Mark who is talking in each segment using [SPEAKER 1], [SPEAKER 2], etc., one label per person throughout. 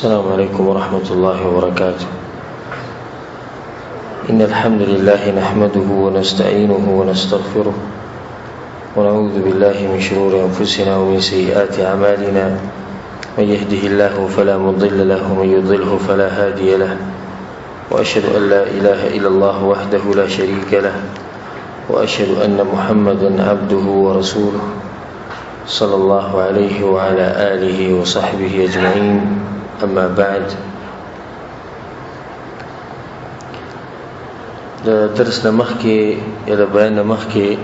[SPEAKER 1] السلام عليكم ورحمة الله وبركاته. إن الحمد لله نحمده ونستعينه ونستغفره، ونعوذ بالله من شرور أنفسنا ومن سيئات أعمالنا. من يهده الله فلا مضل له ومن يضله فلا هادي له، وأشهد أن لا إله إلا الله وحده لا شريك له، وأشهد أن محمدا عبده ورسوله صلى الله عليه وعلى آله وصحبه أجمعين. أما بعد، د درس نه مخکې یا د بیان نه مخکې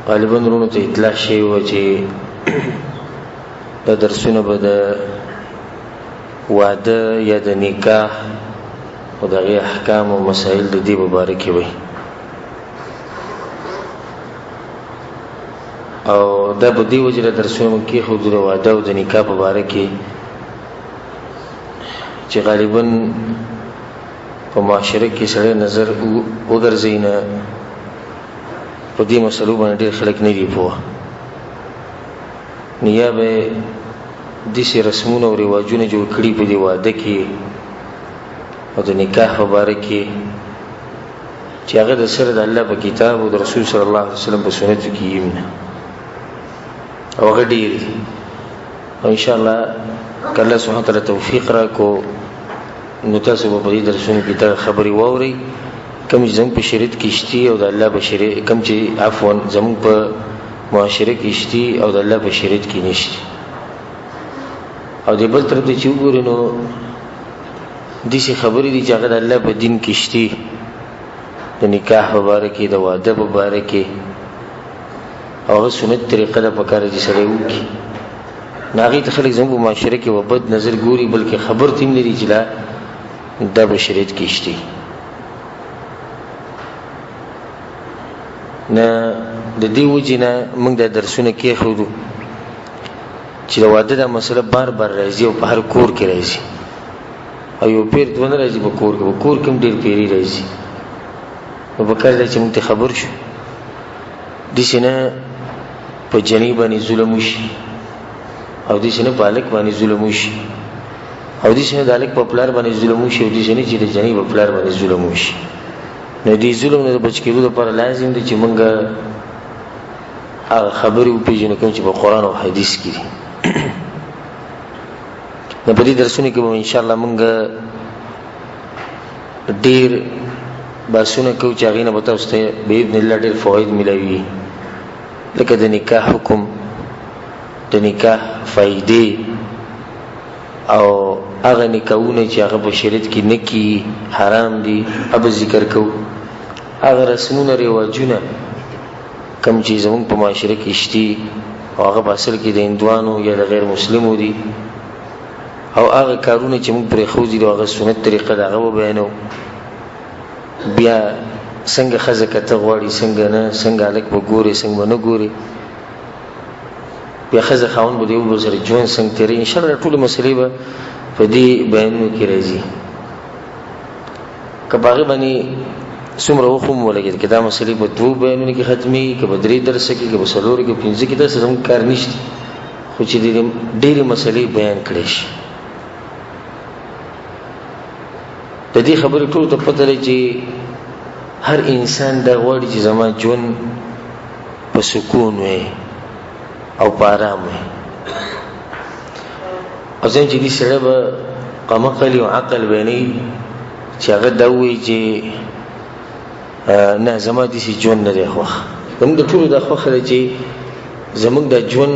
[SPEAKER 1] غالبا وروڼو ته اطلاع شوې وه چې دا درسونه به د واده یا د نکاح او د هغې احکام او مسایل د دې په باره کې وي. او دا په دې وجه د درسونو کې خو د واده او د نکاح په باره کې چې غالبا په معاشره کې سړی نظر وګرځي نه په دې مسلو باندې ډېر خلک نه دي پوه، نو یا به داسې رسمونه او رواجونه جوړ کړي په دې واده کې او د نکاح په باره کې چې هغه د سره د الله په کتاب او د رسول صلی الله علیه وسلم په سنت کې یې نه، او هغه ډېر دي. او ان شاء الله کله سبحانه وتعالى توفیق راکو نو تاسو به په دې درسونو کې دا خبرې واورئ کوم چې زموږ په شریعت کې شتي او د الله په شریعت کوم چې عفوا زموږ په معاشره کې شتي او د الله په شریعت کې نشته. او د بل طرف ته چې وګورئ نو داسې خبرې دي چې هغه د الله په دین کې شتي، د نکاح په باره کې، د واده په باره کې، او هغه سنت طریقه ده پکار چې سړی وکړي. نو هغې ته خلک زموږ په معاشره کې په بد نظر ګوري، بلکې خبر ته هم نه دي چې لا دا په شریعت کې شته. نه د دې وجې نه موږ دا درسونه کېښودو چې د واده دا مسله بار بار راځي او په هر کور کې راځي، او یو پیر دوه نه راځي په کور کې، په کور کې هم ډېر پیري راځي. نو پکار دی چې موږ ته خبر شو، داسې نه په جنۍ باندې ظلم وشي، او داسې نه په هلک باندې ظلم وشي، او داسې نه د هلک په پلار باندې ظلم وشي، او داسې نه چې د جنۍ په پلار باندې ظلم وشي. نو دې ظلم نه د بچ کېدو لپاره لازم دی چې موږ هغه خبرې وپېژنو کوم چې په قرآن او حدیث کې دي. نو په دې درسونو کې به ان شاء الله موږ ډېر بحثونه کوو چې هغې نه به تاسو ته باذن الله ډېر فواید ملاوي، لکه د نکاح حکم، د نکاح فایدې، او هغه نکاحونه چې هغه په شریعت کې نه کی حرام دي اب ذکر کو، هغه رسمونه رواجونه کم چې زموږ په معاشره کې شتي او هغه په اصل کې د هندوانو یا د غیر مسلمو دي، او هغه کارونه چې موږ پرې خو دي هغه سنت طریقه ده هغه بیانو. بیا څنګه ښځه کته غواړي، څنګه نه، څنګه هلک به ګوري، څنګه به نه ګوري، بیا ښځه خاوند به د یو بل سره ژوند څنګه تېروي. ان شاء الله ټولې مسلې به په دې بیانونو کې راځي. که په هغې باندې څومره وخت هم ولګېد، که دا مسلې په دوو بیانونو کې ختمېږي، که په درې درسه کې، که په څلورو کې، پنځه کې، داسې زموږ کار نشته، خو چې د ډېرې مسلې بیان کړی شي. د دې خبرې ټولو ته پته ده چې هر انسان دا غواړي چې زما ژوند په سکون وي او په آرام وي. او ځین چې دې سړی به قمقلي او عقل به نه چې هغه دا وایي چې نه زما داسې ژوند نه دی خوښ. زموږ د ټولو دا خوښه ده چې زموږ د ژوند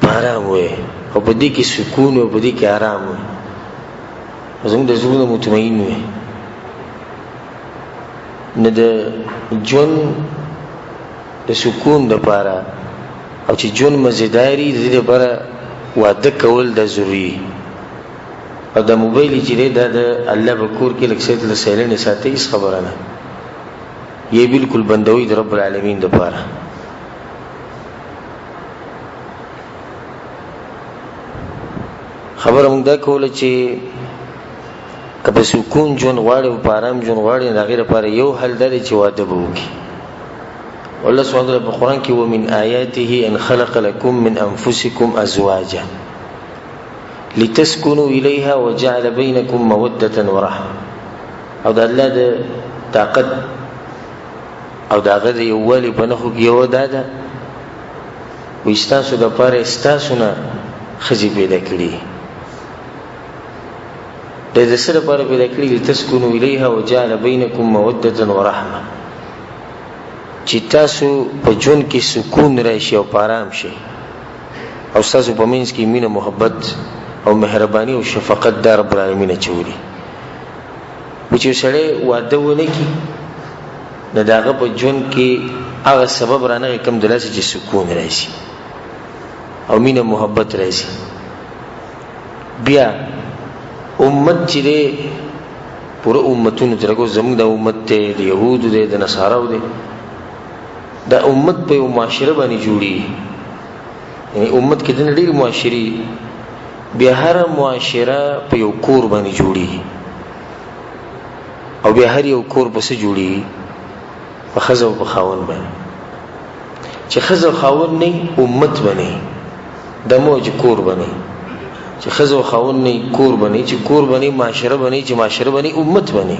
[SPEAKER 1] په آرام وي او په دې کې سکون او په دې کې آرام وي، زموږ د زړونو مطمئن وي. نه د ژوند د سکون د پاره او چې ژوند مزیداری د دې لپاره واده کول د ضروري. او د موبایل چې دی دا د الله په کور کې لږ څه له سیلنې ساتي، هیڅ خبره نه، یې بالکل بندوي د رب العالمین د پاره. خبره موږ دا کوله چې که په سکون ژوند غواړي او په آرام ژوند غواړي، د هغې لپاره یو حل دا دی چې واده به وکړي. الله سبحانه وتعالی په قرآن کې ومن آیاته ان خلق لكم من انفسکم ازواجا لتسكنوا الیها وجعل بینکم موده ورحمه. او د الله د طاقت او د هغه د یووالي په نښو کې یوه دا ده، وایي ستاسو دپاره یې ستاسو نه ښځې پیدا کړي. د د څه لپاره پیدا کړي؟ لتسکنو الیها وجعل بینکم موده ورحمه، چې تاسو په ژوند کې سکون راشي او په آرام شئ، او ستاسو په منځ کې مینه، محبت او مهرباني او شفقت دا رب العالمین اچولي. و چې سړی واده ونه کړي، نو د هغه په ژوند کې هغه سبب رانغی کوم دلاسې چې سکون راشي او مینه محبت راشي. بیا امت چې دی، پوره امتونو ته لکه زموږ د امت دی، د یهودو دی، د نصاراو دی، دا امت په یو معاشره باندې جوړي. یعنی امت کې دنه ډېر معاشري، بیا هر معاشره په یو کور باندې جوړي، او بیا هر یو کور په څه جوړي؟ په ښځه او په خاوند باندې. چې ښځه او خاوند نه، امت باندې د موج کور باندې، چې ښځه او خاوند نه، کور باندې، چې کور باندې، معاشره باندې، چې معاشره باندې، امت باندې،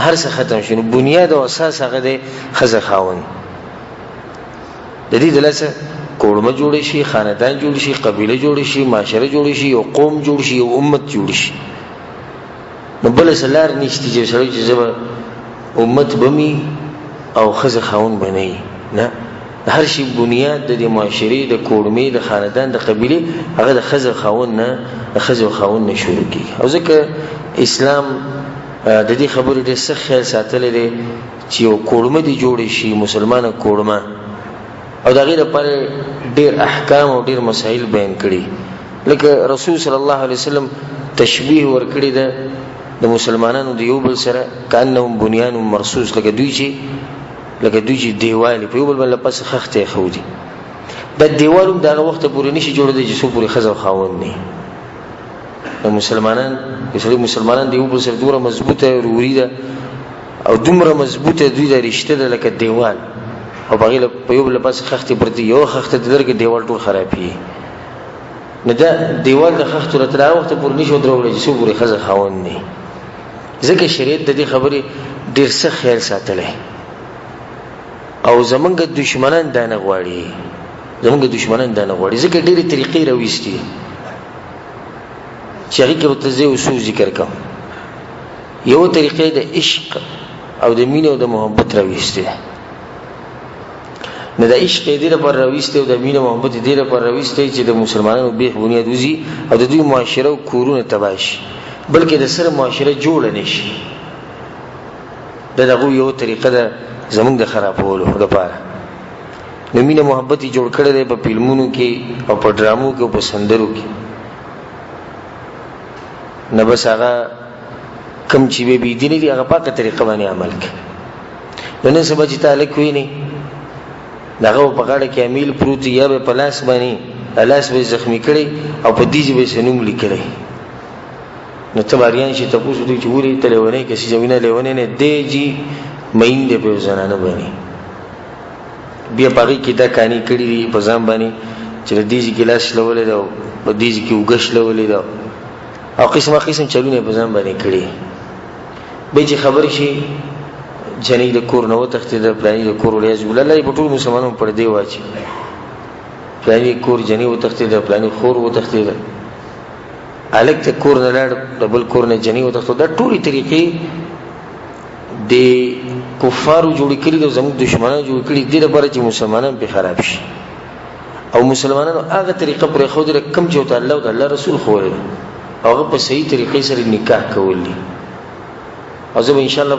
[SPEAKER 1] هر څه ختم شي. نو بنیاد او اساس هغه دی ښځه خاوند. د دې د لاسه کورمه جوړ شي، خاندان جوړ شي، قبیله جوړ شي، معاشره جوړ شي، یو قوم جوړ شي، یو امت جوړ شي. نو بل څه لار نشته چې سړی چې زه امت بمی او ښځه خاوند به نه، نه، د هر شي بنیاد د دې معاشرې، د کورمې، د خاندان، د قبیلې هغه د ښځه خاوند نه، د ښځې او خاوند نه شروع کیږي. او ځکه اسلام د دې خبرې ډېر سخت خیال ساتلی دی چې یو کورمه دې جوړ شي، مسلمانه کورمه، او د هغې لپاره ډېر احکام او ډېر مسایل بیان کړي. لکه رسول صلی الله علیه وسلم تشبیه ورکړې ده د مسلمانانو د یو بل سره، کانهم بنیان مرصوص، لکه دوی چې دیوال په یو بل باندې پس خخته خو دي. دا دیوال هم دغه وخت پورې نشي جوړېدی چې څو پورې ښځه او خاوند نه. نو مسلمانان، یو مسلمانان د یو بل سره دومره مضبوطه وروري ده او دومره مضبوطه دوی د رشته ده لکه دیوال، او هغې په یو بل پسې خښتې پرتې، یو خښته ته درکې دیوال ټول خرابېږي. نو دا دیوال د خښتو له تر هغه وخته پورې نشو درولی چې څو پورې ښځه خاوند نه. ځکه شریعت د دې خبرې ډېر سخت خیال ساتلی، او زمونږ دشمنان دا نه غواړي، زمونږ دشمنان دا نه غواړي، ځکه ډېرې طریقې راویستي چې هغې کې به ته زه یو څو ذکر کوم. یو طریقې د عشق او د مینې او د محبت راویستي ده. نو د عشق دې لپاره راویستي او د مینې محبت دې لپاره راویستي چې د مسلمانانو بیخ بنیاد وزي او د دوی معاشره او کورونه تباه شي، بلکې د سره معاشره جوړه نه شي. د دغه یو طریقه ده زمونږ د خرابولو لپاره. نو مینه محبت یې جوړ کړی دی په فلمونو کې او په ډرامو کې او په سندرو کې. نه بس هغه کم چې بې بې دیني دي، هغه پاکه طریقه باندې عمل کوي. نو نن سبا چې ته هلک وینې، د هغه په غاړه کې امیل پروت، یا به په لاس باندې، لاس به یې زخمي کړی او په دې ژبه یې څه نوم لیکلی، نو ته به اریان شي، تپوس وکړي چې ولې ته لیونی که څه؟ نه، لیونی نه دی جي، مین دی په یو زنانه باندې. بیا په هغې کې دا کانې کړي دي په ځان باندې چې د دې ځای کې لاس شلولی دی او په دې ځای کې اوږه شلولې ده او قسمه قسم چلونه یې په ځان باندې کړي. بیا چې خبر شي جنۍ د کور نه وتښتېده، پلاني د کور، والعیاذ بالله، الله یې په ټولو مسلمانانو پردې واچي، پلاني کور جنۍ وتښتېده، پلاني خور وتښتېده، هلک ته کور نه لاړ، د بل کور نه جنۍ وتښتېده. دا ټولې طریقې د کفارو جوړ کړي دي، زموږ دشمنانو جوړ کړي دي لپاره چې مسلمانان په خراب شي. او مسلمانانو هغه طریقه پر خو درې کم چې ته الله او د الله رسول خو هغه په صحیح طریقې سره نکاح کول دي. او زه به ان شاء الله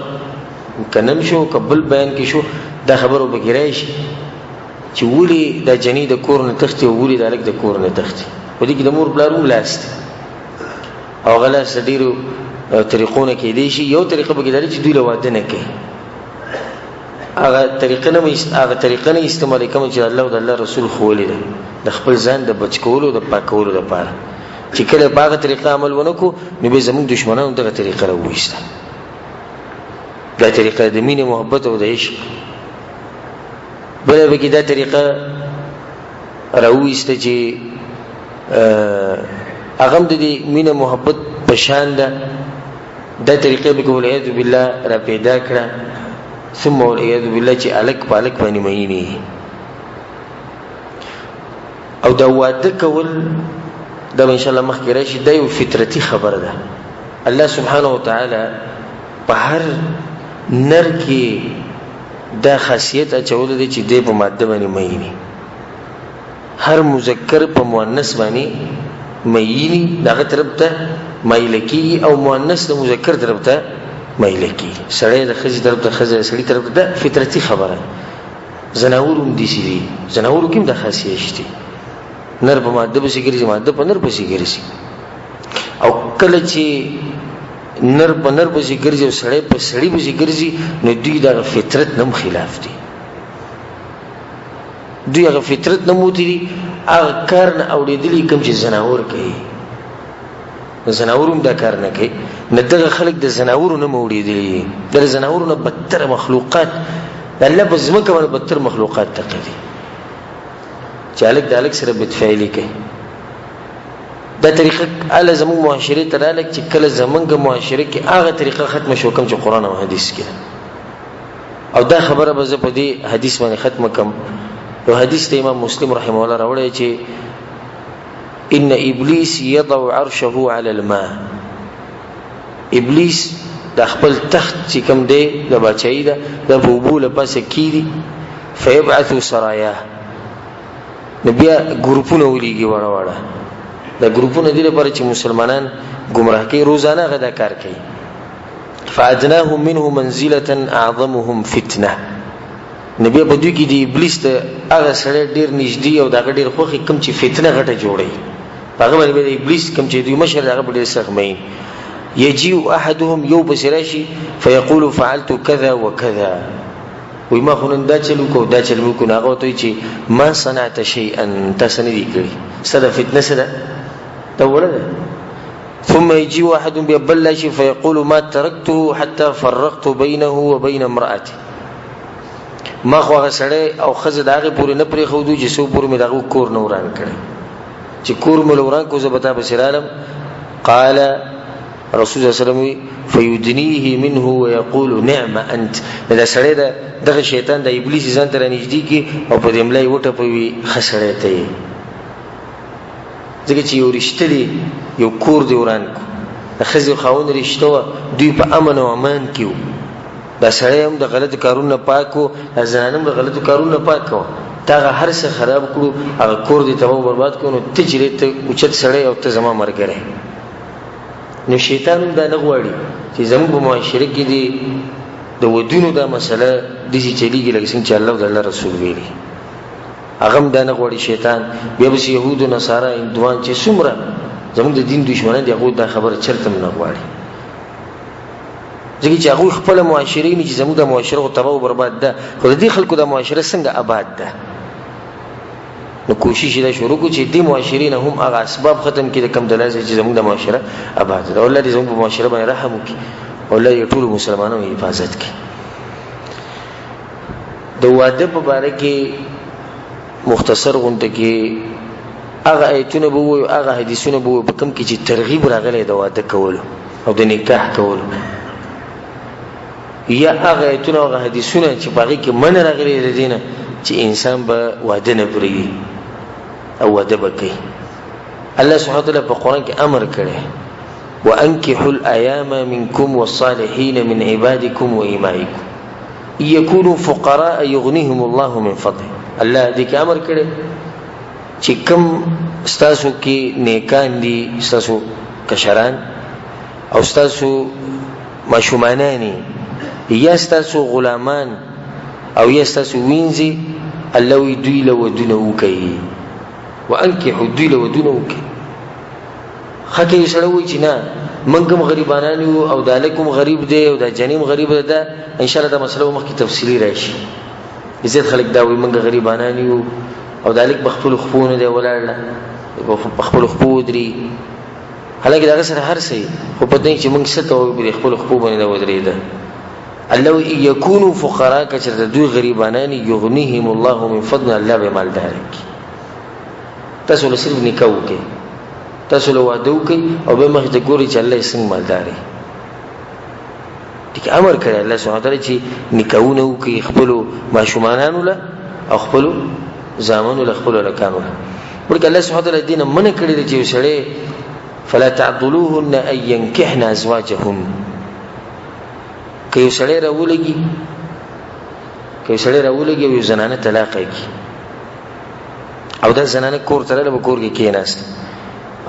[SPEAKER 1] کنن شو قبل بیان کې شو دا خبرو به کې راشي چې ولي د جنې د کور نه تښتي او ولي د هلک د کور نه تښتي. په دې کې د مور پلار هم لاس دی او هغه لاس د ډېرو طریقو نه کېدی شي. یو طریقه پکې دا چې دوی له واده نه کوي، هغه طریقه نه، هغه طریقه نه استعمالوي کوم چې الله او د الله رسول ښوولې ده د خپل ځان د بچ کولو، د پاکولو لپاره. چې کله په هغه طریقه عمل ونه کړو، نو بیا زموږ دشمنانو دغه طریقه راوویسته، دا طریقه د مینې، محبت او د عشق. بله پکې دا طریقه راوویسته چې هغه هم د دې مینه محبت په شان ده. دا طریقې به والعیاذ بالله را پیدا کړه، ثم والعیاذ بالله چې الک په الک باندې مینې. او دا واده کول دا ان شاء الله مخکې راشي، دا یو فطرتي خبره ده. الله سبحانه وتعالی په هر نر کې دا خاصیت اچولی دی چې دی په ماده باندې مینې، هر مذکر په مؤنث باندې مینی، دغه طرف ته مایل کیږي، او مؤنث د مذکر طرف ته مایل کیږي. سړی د ښځې طرف ته، ښځه د سړي طرف ته، دا فطرتي خبره. ځناور هم داسې دي، ځناورو کې هم دا خاصیت شته، نر په ماده پسې ګرځي، ماده په نر پسې ګرځي. او کله چې نر په نر پسې ګرځي او سړی په سړي پسې ګرځي، نو دوی دغه فطرت نه هم خلاف دي، دوی هغه فطرت نه موتی دي، هغه کار نه اوړېدلي کوم چې ځناور کوي. ځناور هم دا کار نه کوي، نه دغه خلک د ځناورو نه موړېدلي دي، د ځناورو نه بدتر مخلوقات د الله په ځمکه باندې بدتر مخلوقات دقه دي چې هلک د هلک سره بدفعلي کوي. دا طریقه اله زموږ معاشرې ته راغله چې کله زموږ معاشره کې هغه طریقه ختمه شوه کوم چې قرآن او حدیث کې. او دا خبره به زه په دې حدیث باندې ختمه کم. یو حدیث ته امام مسلم رحمه الله راوړی چې ان ابلیس یضع عرشه علی الماء، ابلیس د خپل تخت چې کوم دی د بچی ده د په اوبو له پاسه کیدي، فیبعث سرایا، نو بیا ګروپونه ولیږي واړه واړه. دا ګروپونه دې لپاره چې مسلمانان ګمراه کوي، روزانه هغه دا کار کوي. فادناهم منه منزله اعظمهم فتنه، نو بیا په دوی کې د ابلیس ته هغه سړی ډېر نږدې او د هغه ډېر خوښي کوم چې فتنه غټه جوړوي، په هغه باندې بیا د ابلیس کوم چې دوی مشر دی هغه په ډېر سخت مین. یجیء احدهم، یو پسې راشي، فیقول فعلت کذا وکذا، وایي ما خو نن دا چل وکړو دا چل وکړو. نو هغه ورته وایي چې ما صنعت شیئا، تا څه نه دي کړي، ستا د فتنه څه ده، دا وړه ده. ثم يجي واحد بیا بل راشي، فيقول ما ترکته حتى فرقت بينه وبين امرأته، ما خو هغه سړی او ښځه د هغې پورې نه پرېښودو چې څو پورې مې د هغو کور نه وران کړی، چې کور مې له وران کړو زه به تا پسې رالم. قال رسول الله صلی الله علیه وسلم فیدنیه منه ویقول نعم انت. دا سړی د دغه شیطان د ابلیس ځان ته رانږدې کړي او په دې ملا یې وټپوي، ښه سړی ته یې، ځکه چې یو رشته دی، یو کور دی وران کو، د ښځې او خاوند رشته وه، دوی په امن او امان کې وو، دا سړی هم د غلطو کارونو نه پاک و، دا زنانه هم د غلطو کارونو نه پاک وه، تا هغه هر څه خراب کړو، هغه کور دې تباه برباد کړو، نو ته چې ته اوچت سړی او ته زما ملګری. نو شیطان هم دا نه غواړي چې زموږ په معاشره کې دې د ودونو دا مسله داسې چلېږي لکه څنګه چې الله او د الله رسول ویلي. هغه هم دا نه غواړي شیطان. بیا بس یهود و نصارا هندوان چې څومره زموږ د دین دشمنان دي، هغوی دا خبره چېرته هم نه غواړي، ځکه چې هغوی خپله معاشرې نه چې زموږ دا معاشره خو تباه و برباد ده، خو د دې خلکو دا معاشره څنګه آباد ده. نو کوشش یې دا شروع کړو چې دې معاشرې نه هم هغه اسباب ختم کړي د کوم د لاسه چې زموږ د معاشره آباد ده. الله دې زموږ په معاشره باندې رحم وکړي او الله دې ټولو مسلمانانو حفاظت کړي. د واده په باره کې مختصر غونډه کې هغه آیتونه به ووایو، هغه حدیثونه به ووایو په کوم کې چې ترغیب راغلی د واده کولو او د نکاح کولو، یا هغه آیتونه او هغه حدیثونه چې په هغې کې منع راغلی د دې نه چې انسان به واده نه پرېږدي او واده به کوي. الله سبحانه وتعالی په قرآن کې امر کړی، وانکحوا الایام منکم والصالحین من عبادکم وامائکم یکونو فقراء یغنیهم الله من فضله. الله دې کې امر کړی چې کم ستاسو کې نیکان دي، ستاسو کشران او ستاسو ماشومانانی یا ستاسو غلامان او یا ستاسو وینځي، الله وی دوی له ودونه وکړي، وانکحوا دوی له ودونه وکړي. ښه که یو سړی وایي چې نه موږ هم غریبانان یو او دا هلک هم غریب دی او دا جنې هم غریبه ده، ان شاء الله دا مسله به مخکې تفصیلي راشي. زیات خلک دا وایي موږ غریبانان یو او دا هلک په خپلو خپو نه دی ولاړ، په خپلو خپو ودري، حالانکه د هغه سره هر څه خو په دې چې موږ څه ته وایو په خپلو خپو باندې دا ودرېده. الله وایي یکونو فقرا، که چېرته دوی غریبانان یغنیهم الله من فضله، الله به مالدار کړي. تاسو له صرف نکاح وکړئ. تاسو له واده وکړئ او به مخې ته ګورئ چې الله یې څنګه مالدار دی. ټیک امر کړی الله سبحانه وتعالی چې نکاحونه وکړي خپلو ماشومانانو له او خپلو زامنو له، خپلو هلکانو له. بلکې الله سبحانه وتعالی دې نه منع کړی دی چې یو سړی فلا تعضلوهن ان ينكحن ازواجهن، که یو سړی راولګي، که یو سړی راولګي او یو زنانه طلاق یې کړي او دا زنانه کور ته راغله، په کور کې کېناسته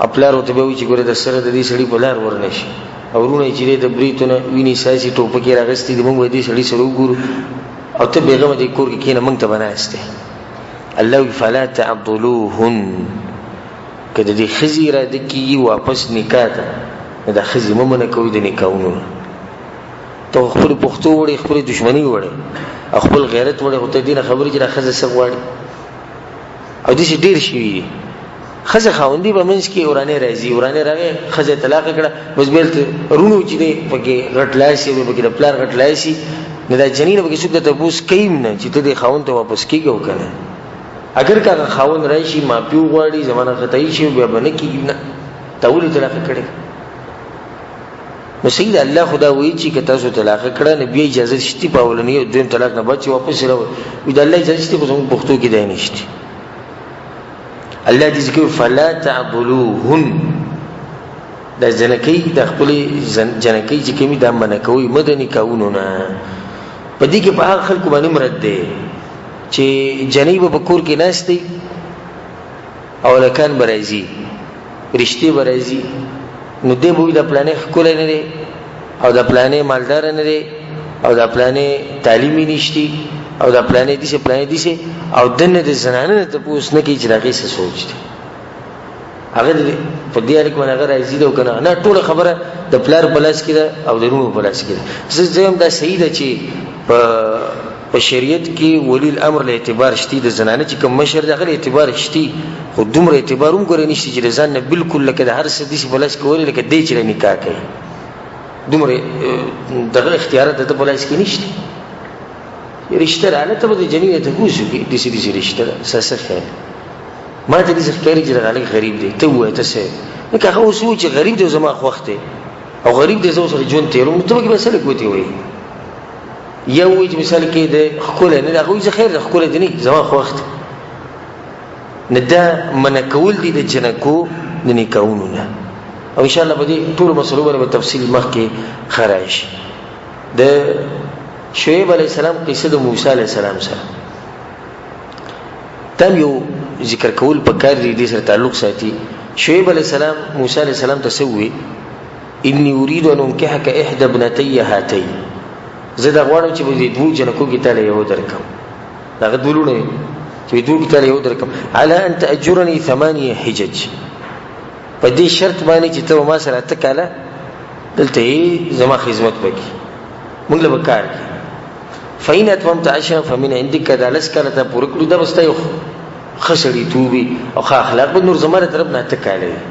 [SPEAKER 1] او پلار ورته بیا وایي چې ګوره د سره د دې سړي په لار ورنه شي، او وروڼه یې چې دی د برېتو نه وینې څاڅي، ټوپکې یې راغستې دي، موږ به دې سړي سره وګورو او ته بېغمه دې کور کې کښېنه، موږ ته به ناست دی. الله وایي فلا تعضلوهن، که د دې ښځې اراده کېږي واپس نکاح ته، نو دا ښځې مه منع کوئ د نکاحونو نه. ته خپل پښتو وړې، خپلې دښمنۍ وړې او خپل غیرت وړې، خو ته دې نه خبرې چې دا ښځه څه غواړي. او داسې ډېر شوي دي، ښځه خاوندي به منځ کې ورانې راځي، ورانې راغی، ښځه یې طلاقه کړه، بس بیا هلته وروڼو چې دی پکې غټ لاس یې، پکې د پلار غټ لاس یې، نو دا جنین پکې څوک د تپوس کوي هم نه چې ته دې خاوند ته واپس کېږې او که نه. اګر که هغه خاوند راشي معافي وغواړي، زما نه خطایي شي، بیا به نه کېږي، نه، تا ولې طلاقه کړې؟ نو صحیح ده، الله خدا وایي چې که تاسو طلاق کړه نو بیا اجازه شته په اولني او دویم طلاق نه بعد چې واپس راوړي. وایي د الله اجازه شته، خو زموږ پښتو کې دی نشته. الله دې ذکر فلا تعضلوهن، دا جنکۍ د خپلې جنکۍ چې کومې دا منع کوئ مه د نکاحونو نه. په دې کې په هغه خلکو باندې هم رد دی چې جنۍ به په کور کې ناست دی او هلکان به راځي، رشتې به راځي، نو دی به وایي دا پلانی ښکلی نه دی او دا پلانی مالدار نه دی او دا پلانی تعلیم یې نشتي او دا پلانی داسې پلانی داسې، او دننه د زنانه نه تپوس نه کوي چې د هغې څه سوچ دی. هغه په دې هلک باندې هغه راضي دی او که نه؟ نه، ټوله خبره د پلار په لاس کې ده او د وروڼو په لاس کې ده. زه وایم دا صحیح ده چې په شریعت کې ولی الامر له اعتبار شتي، د زنانه چې کوم مشر دی هغه له اعتبار شتي، خو دومره اعتبار هم ګورې نشته چې د ځان نه بالکل لکه د هر څه داسې په لاس کې ولې لکه دی چې له نکاح کوي، دومره دغه اختیارات د ده په لاس کې نشته. رشته راغله، ته به د جنې نه تپوس وکړې داسې داسې رشته ده، ستا څه خیال؟ ما ته داسې ښکاري چې دغه هلک غریب دی، ته ووایه ته څه یې؟ لکه هغه اوس ووایي چې غریب دی زما خوښ دی او غریب دی زه ورسره ژوند تېروم، نو ته به کې به څه لږ ګوتې وایي؟ یا وایي چې مثال کې دی ښکلی نه دی، هغه وایي زه خیر دی ښکلی دی نه زما خوښ دی. نو دا منع کول دي د جنکو د نکاحونو نه. او ان شاء الله په دې ټولو مسلو باندې به تفصیل مخکې ښه راشي. د شعیب علیه السلام قصه د موسی علیه السلام سره تم یو ذکر کول پکار دي، دې سره تعلق ساتي. شعیب علیه السلام موسی علیه السلام ته څه وویل؟ انی اريد ان انکحک احدى ابنتي هاتين، زه دا غواړم چې په دې دوو جنکو کې تاله یو درکم، دغه دوه لوڼه چې دوو کې تاله یو درکم، علی ان تاجرني ثمانيه حجج، په دې شرط باندې چې ته ما سره اته کاله دلته زما خدمت وکړي، موږ له به کار کړي. فإن اتممت عشرا فمن عندك، دا لس کاله تا پوره کړو، دا به ستا یو ښه سړیتوب وي او ښه اخلاق به نور زما له طرف نه اته کاله وي.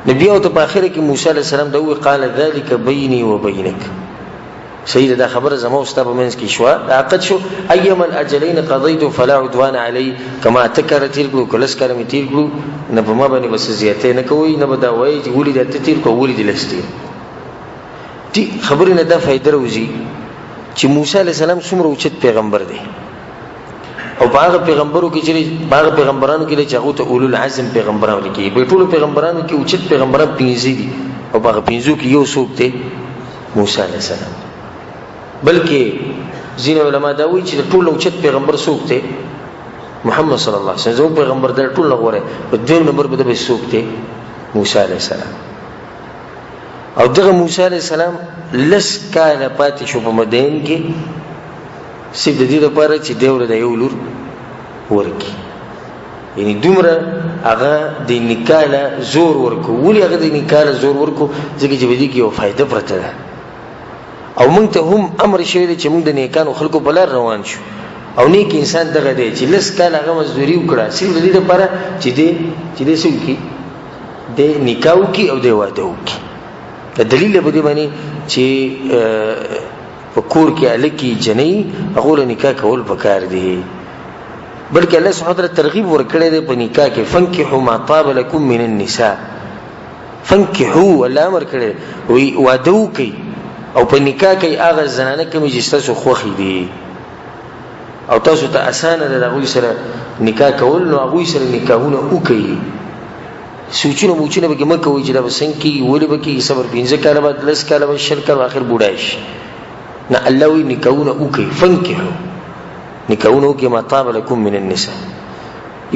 [SPEAKER 1] نو بیا ورته په آخره کې موسی علیه السلام دا وویل قال ذلک بیني وبینک، صحیح ده دا خبره زما او ستا په منځ کې شوه، دا عقد شو. ایما الاجلین قضیت فلا عدوان علی، که ما اته کاله تېر کړو که لس کاله مې تېر کړو، نه په ما باندې به څه زیاتی نه کوئ، نه به دا وایي چې ولې دې اته تېر کړو ولې دې لس تېر دي. خبرې نه دا فایده راوځي چې موسی علیه السلام څومره اوچت پیغمبر دی، او په هغه پیغمبرو کې چې په هغه پیغمبرانو کې چې هغه ته اولو العزم پیغمبران ویل کېږي، په ټولو پیغمبرانو کې اوچت پیغمبران پنځه دي، او په هغه پنځو کې یو څوک دی موسی علیه السلام. بلکې ځینې علما دا وایي چې د ټولو اوچت پیغمبر څوک دی؟ محمد صلی الله علیه وسلم زموږ پیغمبر د ټولو نه غوره، په دویم نمبر به د څوک دی؟ موسی علیه السلام. او دغه موسی علیه السلام لس کاله پاتې شو په مدین کې، صرف د دې لپاره چې دی ورته د یو لور ورکړي، یعنی دومره هغه د نکاح له زور ورکو. ولې هغه د نکاح له زور ورکو؟ ځکه چې په دې کې یو فایده پرته ده، او موږ ته هم امر شوی دی چې موږ د نیکانو خلکو په لار روان شو. او نیک انسان دغه دی چې لس کاله هغه مزدوري وکړه صرف د دې لپاره چې دی چې دی څه وکړي، دی نکاح وکړي او دی واده وکړي. د دلیل په دې باندې چې په کور کې هلکي جنۍ هغو له نکاح کول پکار دي. بلکې الله سبحانه وتعالی ترغیب ورکړی دی په نکاح کې، فانکحوا ما طاب لکم من النساء. فانکحوا، الله امر کړی وی واده وکړئ او په نکاح کې هغه زنانه کومې چې ستاسو خوښې دي او تاسو ته اسانه ده د هغوی سره نکاح کول، نو هغوی سره نکاحونه وکړئ. سوچونه موچونه به کې مه کوئ چې دا به څنګه کېږي، ولې به کېږي، صبر 5 کاله بعد، 10 کاله بعد، 20 کاله، آخر بوډا شي. نه، الله وایي نکاحونه وکړئ، فانکحو، نکاحونه وکړئ ما طاب لکم من النساء.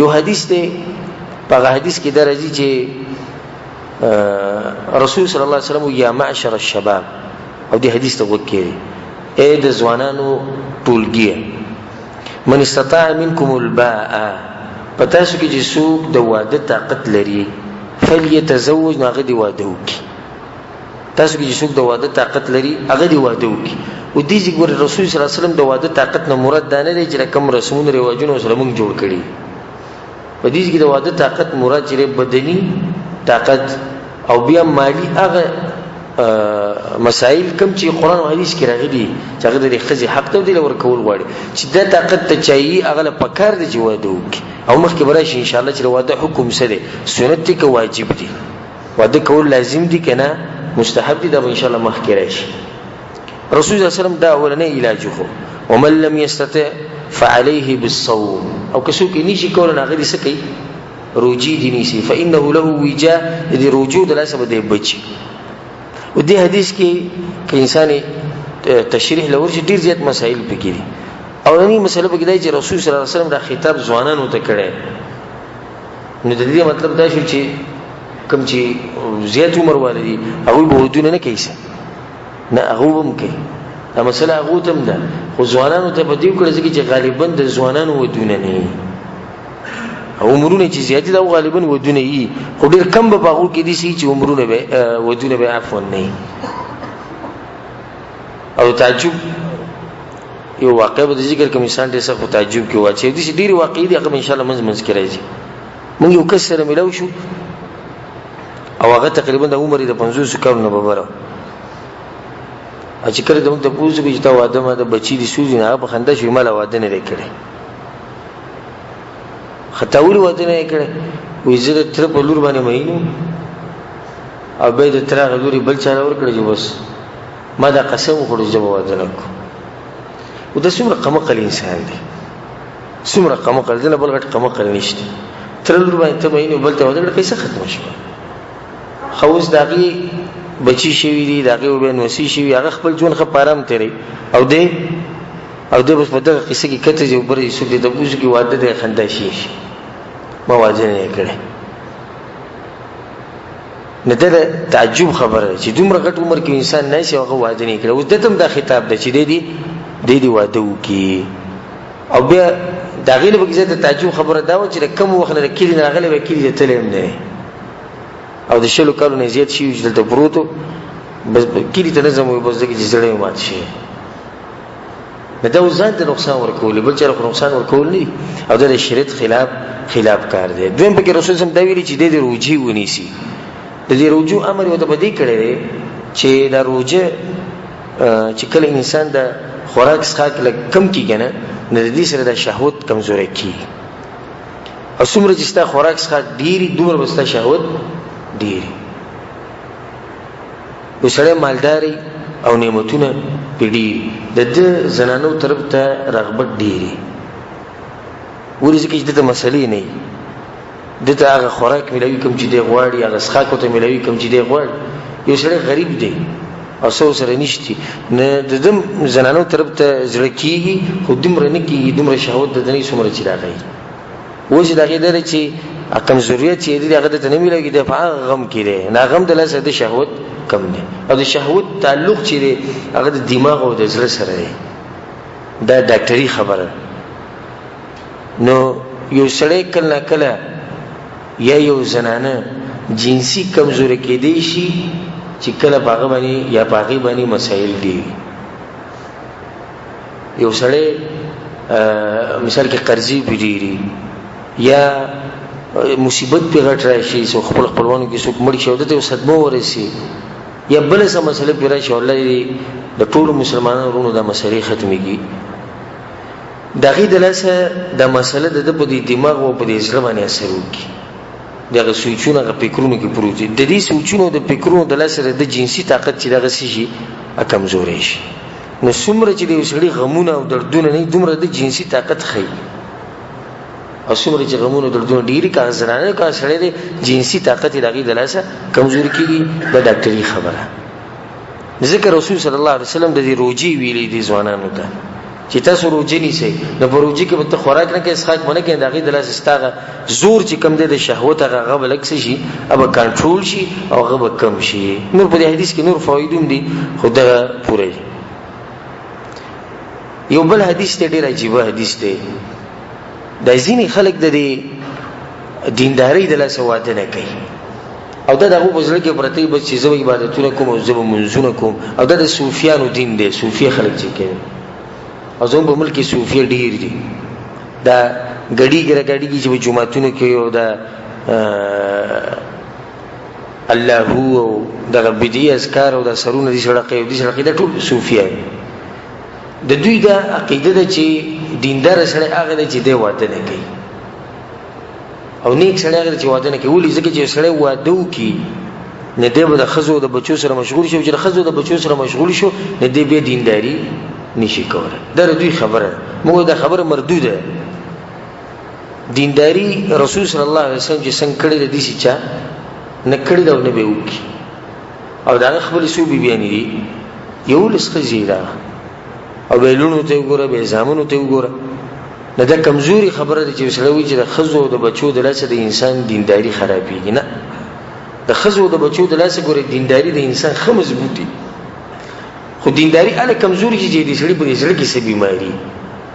[SPEAKER 1] یو حدیث دی، په هغه حدیث کې دا راځي چې رسول صلی الله علیه وسلم یا معشر الشباب، او دې حدیث ته غوږ کېږي، ای د ځوانانو ټولګیه، من استطاع منکم الباء، په تاسو کې چې څوک د واده طاقت لري، فلیتزوج، نو هغه دې واده وکړي. تاسو کې چې څوک د واده طاقت لري هغه دې واده وکړي. او دې چې ګورې رسول صلی الله علیه وسلم د واده طاقت نه مراد دا نه دی چې کوم رسمونه رواجونه سره موږ جوړ کړي. په دې کې د واده طاقت مراد چې بدني طاقت او بیا مالی هغه مسائل کم چې قرآن او حدیث کې راغلي چې هغه د ښځې حق ته دی ورکول غواړي، چې دا طاقت ته چایي هغه له پکار دی چې واده وکړي. او مخکې به راشي انشاءالله چې د واده حکم څه دی، سنت دی که واجب دی، واده کول لازم دی که نه مستحب دی، دا به انشاءالله مخکې راشي. رسول الله صلی الله علیه وسلم دا اولنی علاج خو، ومن لم يستطع فعليه بالصوم، او که څوک یې نشي کولی نو هغه دې څه کوي، روجي دې نیسي، فإنه له وجاء، د دې روجو د لاسه به دی بچي. او دې حدیث کې که انسان تشریح له ورشي ډېر زیات مسایل پکې دي. اولنی مسله پکې دا چې رسول صلی الله علیه وسلم دا خطاب ځوانانو ته کړی، نو د دې مطلب دا شو چې کوم چې زیات عمر والي دي هغوی به ودونه نه کوي، نه هغه به هم کوي، دا مسله هغو ته هم ده، خو ځوانانو ته په دې وکړه ځکه چې غالبا د ځوانانو ودونه نه وي، عمرونه چې زیات دي دا غالبا ودونه وي، خو ډېر کم به په هغو کې دي چې عمرونه به ودونه به عفوا نه وي. او تعجب یو واقع به ذکر کوم، انسان ډېر سخت تعجب کې واچي، دي چې ډېرې واقعې دي هغه به انشاءالله منځ منځ کې راځي. موږ یو کس سره ملاو شو او هغه تقریبا د عمر د 50 کالو نه ببره، او چې کله د موږ تپوس وکړو چې تا واده ما د بچي دي سوځي، نو هغه په خندا شو، ما لا واده نه دی کړی. خطا ولې واده نه دی کړی؟ وایي زه د تره په لور باندې مین وم او بیا یې د تره هغه لور یې بل چا له ورکړه چې بس ما دا قسم وخوړو چې زه به واده نه کوم. او دا څومره قمقل انسان دی، څومره قمقل دی، نه بل غټ قمقل نشته. تره لور باندې ته مین بل ته واده کړه، قصه ختمه شوه. خو اوس د هغې بچي شوي دي، د هغې به نوسي شوي، هغه خپل ژوند ښه په ارام تېروي، او دی او دی بس په دغه قصه کې کته چې بر یې څوک دې تپوس وکړي واده دی، خندا شي شي ما واده نه دی کړی. نو دا د تعجب خبره ده چې دومره غټ عمر کې انسان نه شي هغه واده نه کړي. اوس ده ته هم دا خطاب ده چې دی دې دی دې واده وکړي. او بیا د هغې له پکې د تعجب خبره دا وه چې د کم وخت نه د کلي نه راغلی وی، کلي ته تللی هم نه دی، او د 20 کالو نه زیات شوي چې دلته پروت و، بس کلي ته نه ځم، وایي بس ځکه چې زړه مې مات شوی. نو دا اوس ځان ته نقصان ورکول، بل چا له خو نقصان ورکول نه دي، او دا د شریعت خلاف کار دی. دویم پکې رسول سم دا ویلي چې دی د روژې ونیسي. د دې روژو امر یې ورته په دې کړی دی چې دا روژه چې کله انسان د خوراک څښاک لږ کم کړي که نه، نو د دې سره د شهوت کمزوری کېږي، او څومره چې ستا خوراک څښاک ډېر وي دومره به ستا شهوت ډېر وي. یو سړی مالدار او نعمتونه پرې ډېر، د ده زنانو طرف ته رغبت ډېر وي، ولې؟ ځکه چې ده ته مسلې نه وي، ده ته هغه خوراک ملاوي کوم چې دی غواړي، هغه څښاک ورته ملاوي کوم چې دی غواړي. یو سړی غریب دی او څه ورسره نشتي، نه د ده زنانو طرف ته زړه کېږي، خو دومره نه کېږي، دومره شهوت د ده نه څومره چې د هغه وي. اوس د هغې دا دی چې کم ضرورت چې دی هغه ده ته نه ملاوي، دی په هغه غم کې دی، نه غم د لاسه د شهوت کم دی، او د شهوت تعلق چې دی هغه د دماغ او د زړه سره دی، دا ډاکټري خبره ده. نو یو سړی کله نا کله یا یو زنانه جنسي کمزوري کېدی شي چې کله په هغه باندې یا په هغې باندې مسایل دي. یو سړی مثال کې قرضې پرې ډېري یا مصیبت پرې غټ راشي، څو خپل خپلوانو کې څوک مړ شي او ده ته یو صدمه ورسي یا بله څه مسله پرې راشي، الله دې د ټولو مسلمانانو وروڼو دا مسلې ختمې کړي. د هغې د لاسه دا مسله د ده په دې دماغ او په دې زړه باندې اثر وکړي. د هغه سوچونه هغه فکرونو کې پروت دي. د دې سوچونو د فکرونو د لاسه د جنسي طاقت چې دغه څه شي کمزوری شي. نو څومره چې د یو سړي غمونه او دردونه نه، دومره د جنسي طاقت ښیي. او څومره چې غمونه دردونه ډېري، که هغه زنانه دی که هغه سړی دی، جنسي طاقت یې د هغې د لاسه کمزوري کېږي. دا ډاکټري خبره. ځکه رسول صلی الله علیه وسلم د دې روژې ویلي دي ځوانانو ته چې تاسو روژه نیسئ، نو په روژه کې به ته خوراک نه کوې، څښاک به نه کوې، د هغې د لاسه ستا هغه زور چې کوم دی د شهوت هغه به لږ څه شي، هغه به کنټرول شي او هغه به کم شي. نور په دې حدیث کې نور فواید هم دي، خو دغه پوره دي. یو بل حدیث دی، ډېر عجیبه حدیث دی. دا ځینې خلک د دې دیندارۍ د لاسه واده نه کوي، او دا د هغو په زړه کې پرته وي، بس چې زه به عبادتونه کوم او زه به لمونځونه کوم. او دا د صوفیانو دین دی، صوفي خلک چې کوي، او زموږ په ملک کې صوفیه ډېر دي. دا ګډیږي را ګډیږي چې په جوماتونو کې، او دا الله هو او دغه بدعي اذکار او دا سرونه دي سړقې او دي سړقې، دا ټول صوفیه دي. د دوی دا عقیده ده چې دیندار سړی هغه دی چې دی واده نه کوي، او نیک سړی هغه دی چې واده نه کوي. ولې؟ ځکه چې سړی واده وکړي نو دی به د ښځو د بچو سره مشغول شي، او چې د ښځو د بچو سره مشغول شو نو دی بیا دینداري نشي کولی. دا د دوی خبره ده، موږ دا خبره مردوده. دینداری رسول صلی الله علیه وسلم چې څنګه کړې ده، داسې چا نه کړې ده او نه به یې وکړي. او د هغه خپلې څو بیبیانې دي، 11 ښځې ده، او بیا یې لوڼو ته وګوره، بیا یې زامنو ته وګوره. نو دا کمزوري خبره ده چې سړی وایي چې د ښځو او د بچو د لاسه د انسان دینداري خرابېږي. نه، د ښځو او د بچو د لاسه ګورې دینداري د انسان ښه مضبوطي، خو دینداري هله کمزوري شي چې د سړي په دې زړه کې څه بیماري.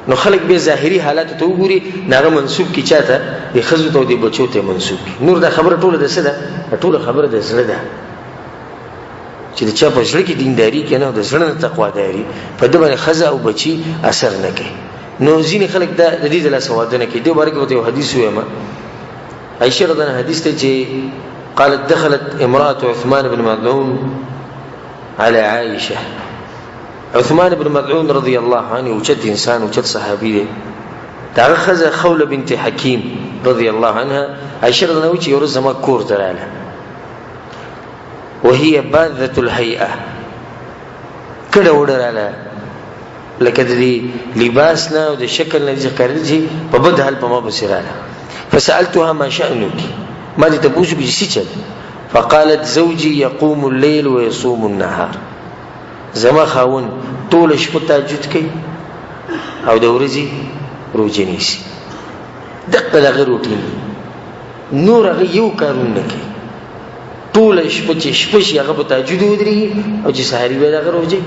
[SPEAKER 1] نو خلک بیا ظاهري حالاتو ته وګوري، نو هغه منسوب کړي چا ته؟ د ښځو ته او د بچو ته منسوب کړي. نور دا خبره ټوله د څه ده؟ ټوله خبره د زړه ده، چې د چا په زړه کې دینداري که نه، د زړه نه تقواداري، په ده باندې ښځه او بچي اثر نه کوي. نو ځینې خلک دا د دې د لاسه واده نه کوي. دې باره کې ورته یو حدیث ووایم. عائشة رضی الله حدیث ته چې قالت دخلت امرأة عثمان بن مظعون على عائشة. عثمان بن مظعون رضی الله عنه اوچت انسان، اوچت صحابي دی. د هغه ښځه خوله بنت حکیم رضی الله عنها، عائشة رضی الله عنها چې یو ورځ زما کور ته راغله، وهي باذة الهيئة، کډه وډه راغله، لکه د دې لباس نه او د شکل نه داسې ښکارېده چې په بد حال په ما پسې راغله. فسألتها ما شأنك، ما دې تپوس وکړو چې څه چل. فقالت زوجي يقوم الليل ويصوم النهار، زما خاوند ټوله شپه تهجد کوي او د ورځې روژه نیسي. دقه د هغه روټین، نور هغه یو کارونه نه کوي. ټوله شپه چې شپه شي هغه په تهجد ودرېږي، او چې سهاري بیا د هغه روژه.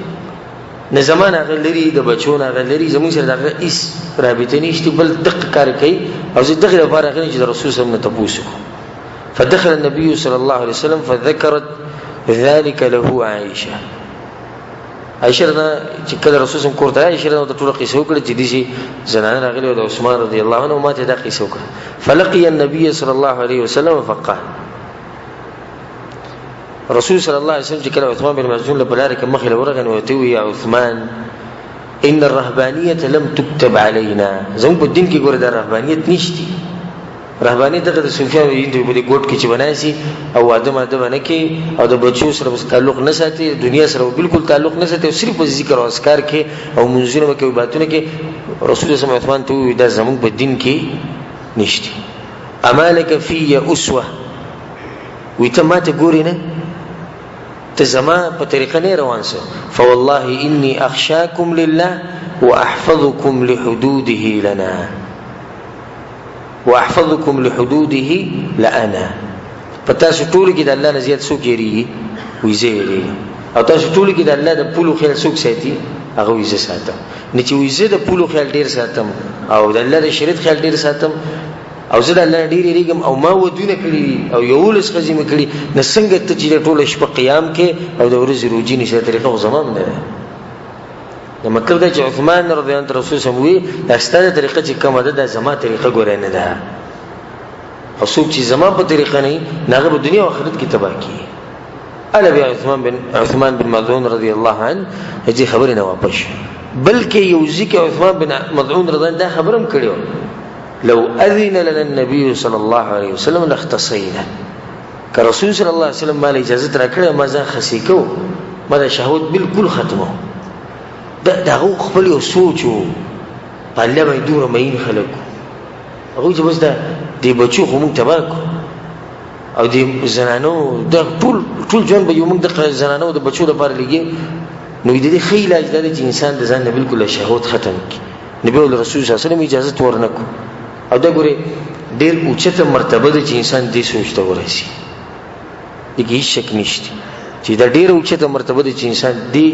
[SPEAKER 1] نه زما نه هغه لري، د بچو نه هغه لري، زموږ سره د هغه هېڅ رابطه نشته، بل دقه کار کوي. او زه دغې لپاره راغلی چې د رسول صلی الله علیه وسلم نه تپوس وکړم. فدخل النبي صلى الله عليه وسلم فذكرت ذلك له عائشة. عائشة رضا چې کله رسول صلی کور ته، عائشة رضا ټول قصه وکړه چې دې زنانه راغلي او د عثمان رضی الله عنه ماته دا قصه وکړه. فلقي النبي صلى الله عليه وسلم فقال، رسول صلی الله علیه وسلم چې کله عثمان بن مظعون له بلاره کې مخې له ورغی نو ورته وویل، یا عثمان ان الرهبانیة لم تكتب علينا. زموږ په دین کې ګوره دا رهبانیت نشتی. رهباني دغه د صوفیانو دین دی، په دې ګوټ کې چې بناسي او واده ماده به نه کوي، او د بچو سره به تعلق نه ساتي، دنیا سره بالکل تعلق نه ساتي، او صرف په ذکر او اذکار کې او منځونه به کوي، عبادتونه کې. رسول الله صلی عثمان ته وویل دا زموږ په دین کې نشته. اما لک فی اسوه، وی ته ماته ګورې نه، ته زما په طریقه نه روان سه. فوالله انی اخشاکم لله واحفظکم لحدوده لنا واحفظکم لحدوده لانا. په تاسو ټول کې د الله نه زیات څوک یریږي؟ وی زه یریږم. او تاسو ټول کې د الله د پولو خیال څوک ساتي؟ هغه وی زه ساتم. نه چې وی زه د پولو خیال ډیر ساتم او د الله د شریعت خیال ډیر ساتم، او زه د الله نه ډېر یریږم، او ما ودونه کړي دي او 11 ښځې مې کړي، نو څنګه ته چې ټوله شپه قیام کې او د ورځې روژې نیسې؟ دا طریقه خو زما هم نه ده. نو مطلب دا چې عثمان رضی الله عنه رسول سم وی دا ستا طریقه چې کومه ده، دا زما طریقه ګوره نه ده، او څوک چې زما په طریقه نه نو هغه به دنیا او آخرت کې تباه کړي. اله بیا عثمان بن مظعون رضی الله عنه دې خبرې نه واپس شو. بلکې یو ځکه عثمان بن مظعون رضی الله دا خبره هم کړې لو اذن لنا النبي صلى الله عليه وسلم لاختصينا، که رسول صلی الله علیه وسلم مال اجازه راکړه ما ځان خسي کو، ما د شهوت بالکل ختمو. دا دغه خپل یو سوچ وو، په الله باندې دومره مین خلک هغوی چې بس دا د بچو خو موږ تباه کړو او د زنانو د ټول ټول ژوند به یو موږ د زنانو د بچو لپاره لګي. نو د دې ښه علاج دا دی چې انسان د ځان نه بالکل شهوت ختم کړي. نبی ول رسول صلی الله علیه وسلم اجازه ورنکو. او دا ګوره ډېر اوچته مرتبه ده چې انسان دې سوچ ته ورسي، دې کې هېڅ شک نشته چې دا ډېره اوچته مرتبه ده چې انسان دې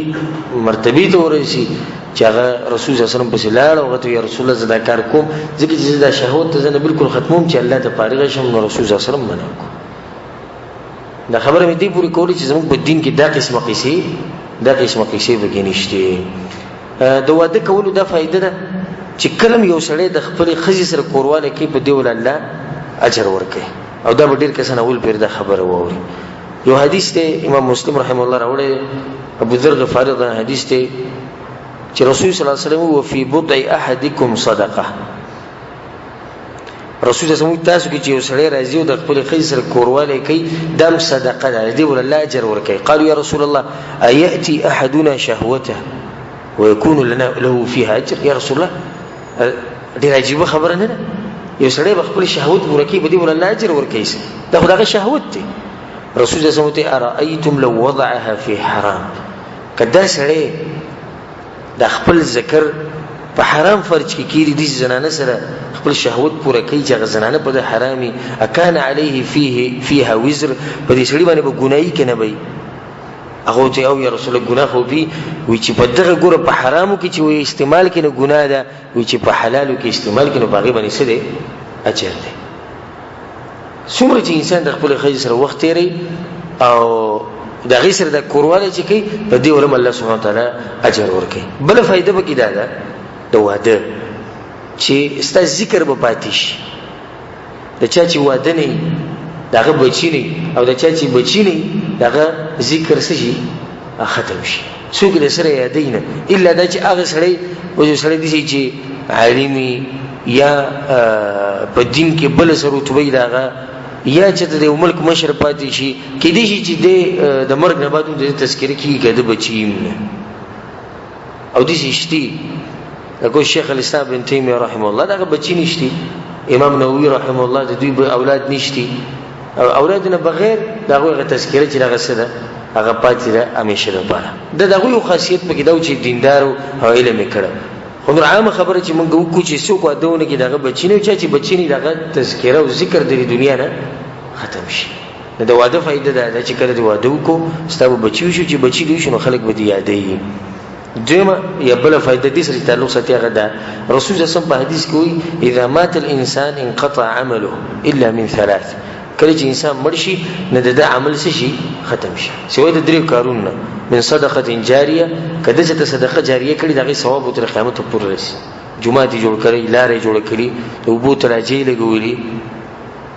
[SPEAKER 1] مرتبې ته ورسي چې هغه رسول صلی الله علیه وسلم پسې لاړ او هغه ته یا رسول الله زه دا کار کوم، ځکه چې زه دا شهوت ته زه بالکل ختموم چې الله ته فارغ شم. نو رسول صلی الله علیه وسلم منع کړو. دا خبره مې دې پورې کولې چې زموږ په دین کې دا قسمه قصې، دا قسمه قصې پکې نشته. د واده کولو دا فایده ده چې کله یو سړی د خپلې ښځې سره کوروالی کوي، په دې ول الله اجر ورکوي. او دا به ډېر کسان اول پېر دا خبره واوري. یو حدیث دی امام مسلم رحمه الله راوړی، ابو ذر غفاري دا حدیث دی چې رسول صلی الله علیه وسلم وفي بضع احدکم صدقه. رسول الله صلی تاسو کې چې یو سړی راځي او د خپل ښځې سره کوروالی کوي، دا هم صدقه ده، دې ول الله اجر ورکوي. قالوا یا رسول الله ایأتي احدنا شهوته ويكون لنا له فيها اجر؟ یا رسول الله ډېره عجیبه خبره نه ده، یو سړی به خپل شهوت پوره کوي، په دې ول الله اجر ورکوي، دا خو دغه شهوت دی. رسول الله صلی الله علیه وسلم ارأیتم لو وضعها في حرام، که دا سړی د خپل ذکر په حرام فرج کې کیږي، دې زنانه سره خپل شهوت پوره کوي چې هغه زنانه په د حرامي، اکان علیه فيه فيها وزر، په دې سړي باندې به ګناهي که نه به؟ هغه ته او یا رسول الله ګناه خو بي وي چې په دغه ګوره په حرامو کې چې وي استعمال کې نه ګناه ده، وي چې په حلالو کې استعمال کې نو په هغې باندې څه دی؟ اجر دی. څومره چې انسان د خپل ښځې سره وخت تېروي او د هغې سره د کوروالی چې کوي، په دې ورم الله سبحانه وتعالی اجر ورکوي. بله فایده پکې دا ده د واده چې ستا ذکر به پاتې شي. د چا چې واده نه وي د هغه بچي نه وي، او د چا چې بچي نه وي د هغه ذکر څه شي؟ ختم شي، څوک د سره یادوي نه، الا دا چې هغه سړی اوس یو سړی داسې چې عالم وي یا په دین کې بله څه رتبه وي د هغه، یا چې د یو ملک مشر پاتې شي، کېدای شي چې دی د مرګ نه بعد هم د ده تذکره کېږي که د بچي هم نه. او داسې شتي لکه شیخ الاسلام بن تیمیه رحمه الله دغه بچي نشتي، امام نووي رحمه الله د دوی اولاد نشتي، او اولاد نه بغیر د هغوی هغه تذکره چې دغه څه ده هغه پاتې ده همیشه لپاره. د هغوی یو خاصیت پکې دا و چې دیندار او علم یې کړی. خو نور عامه خبره چې موږ وکړو چې څوک واده ونه کړي د هغه بچي نه، چا چې بچي نه د هغه تذکره او ذکر د دنیا نه ختم شي. نو د واده فایده دا ده چې کله دې واده وکړو ستا به بچي وشو، چې بچي دې وشو نو خلک به دې یادوي. دویمه یا بله فایده دې سره تعلق ساتي هغه ده، رسول صلی الله علیه وسلم په حدیث کې وایي اذا مات الانسان انقطع عمله الا من ثلاث، کله چې انسان مړ شي نو د ده عمل څه شي؟ ختم شي، سوی د دریو کارونو نه، من صدقه جاریه، که ده چې ته صدقه جاریه کړي د هغې ثواب به تر قیامته پورې رسي، جومات یې جوړ کړی، لارې یې جوړه کړي، د اوبو تراجې یې لګولي،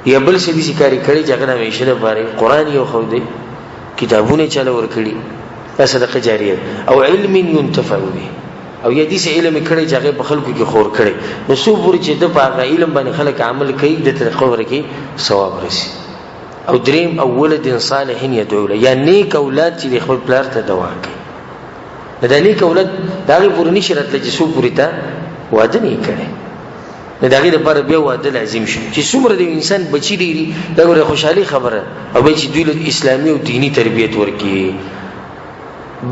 [SPEAKER 1] یا بل څه داسې کار یې کړی چې هغه د همېشه لپاره قرآن یې وښودی، کتابونه یې چاله ورکړي، دا صدقه جاریه. او علم ينتفع به، او یا داسې علم یې کړی چې هغه په خلکو کې خور کړی، نو څو پورې چې ده په هغه علم باندې خلک عمل کوي ده ته د قبر کې ثواب رسي. او دریم، او ولد صالح يدعو له، یا نیک اولاد چې د خپل پلار ته دعا کوي. نو دا نیک اولاد د هغې پورې نشي راتلی چې څو پورې ته واده نه یې کړی. نو د هغې لپاره بیا واده لازم شو چې څومره د انسان بچي ډېري، دا ګوره خوشحالي خبره، او بیا چې دوی له اسلامي او دیني تربیت ورکړي.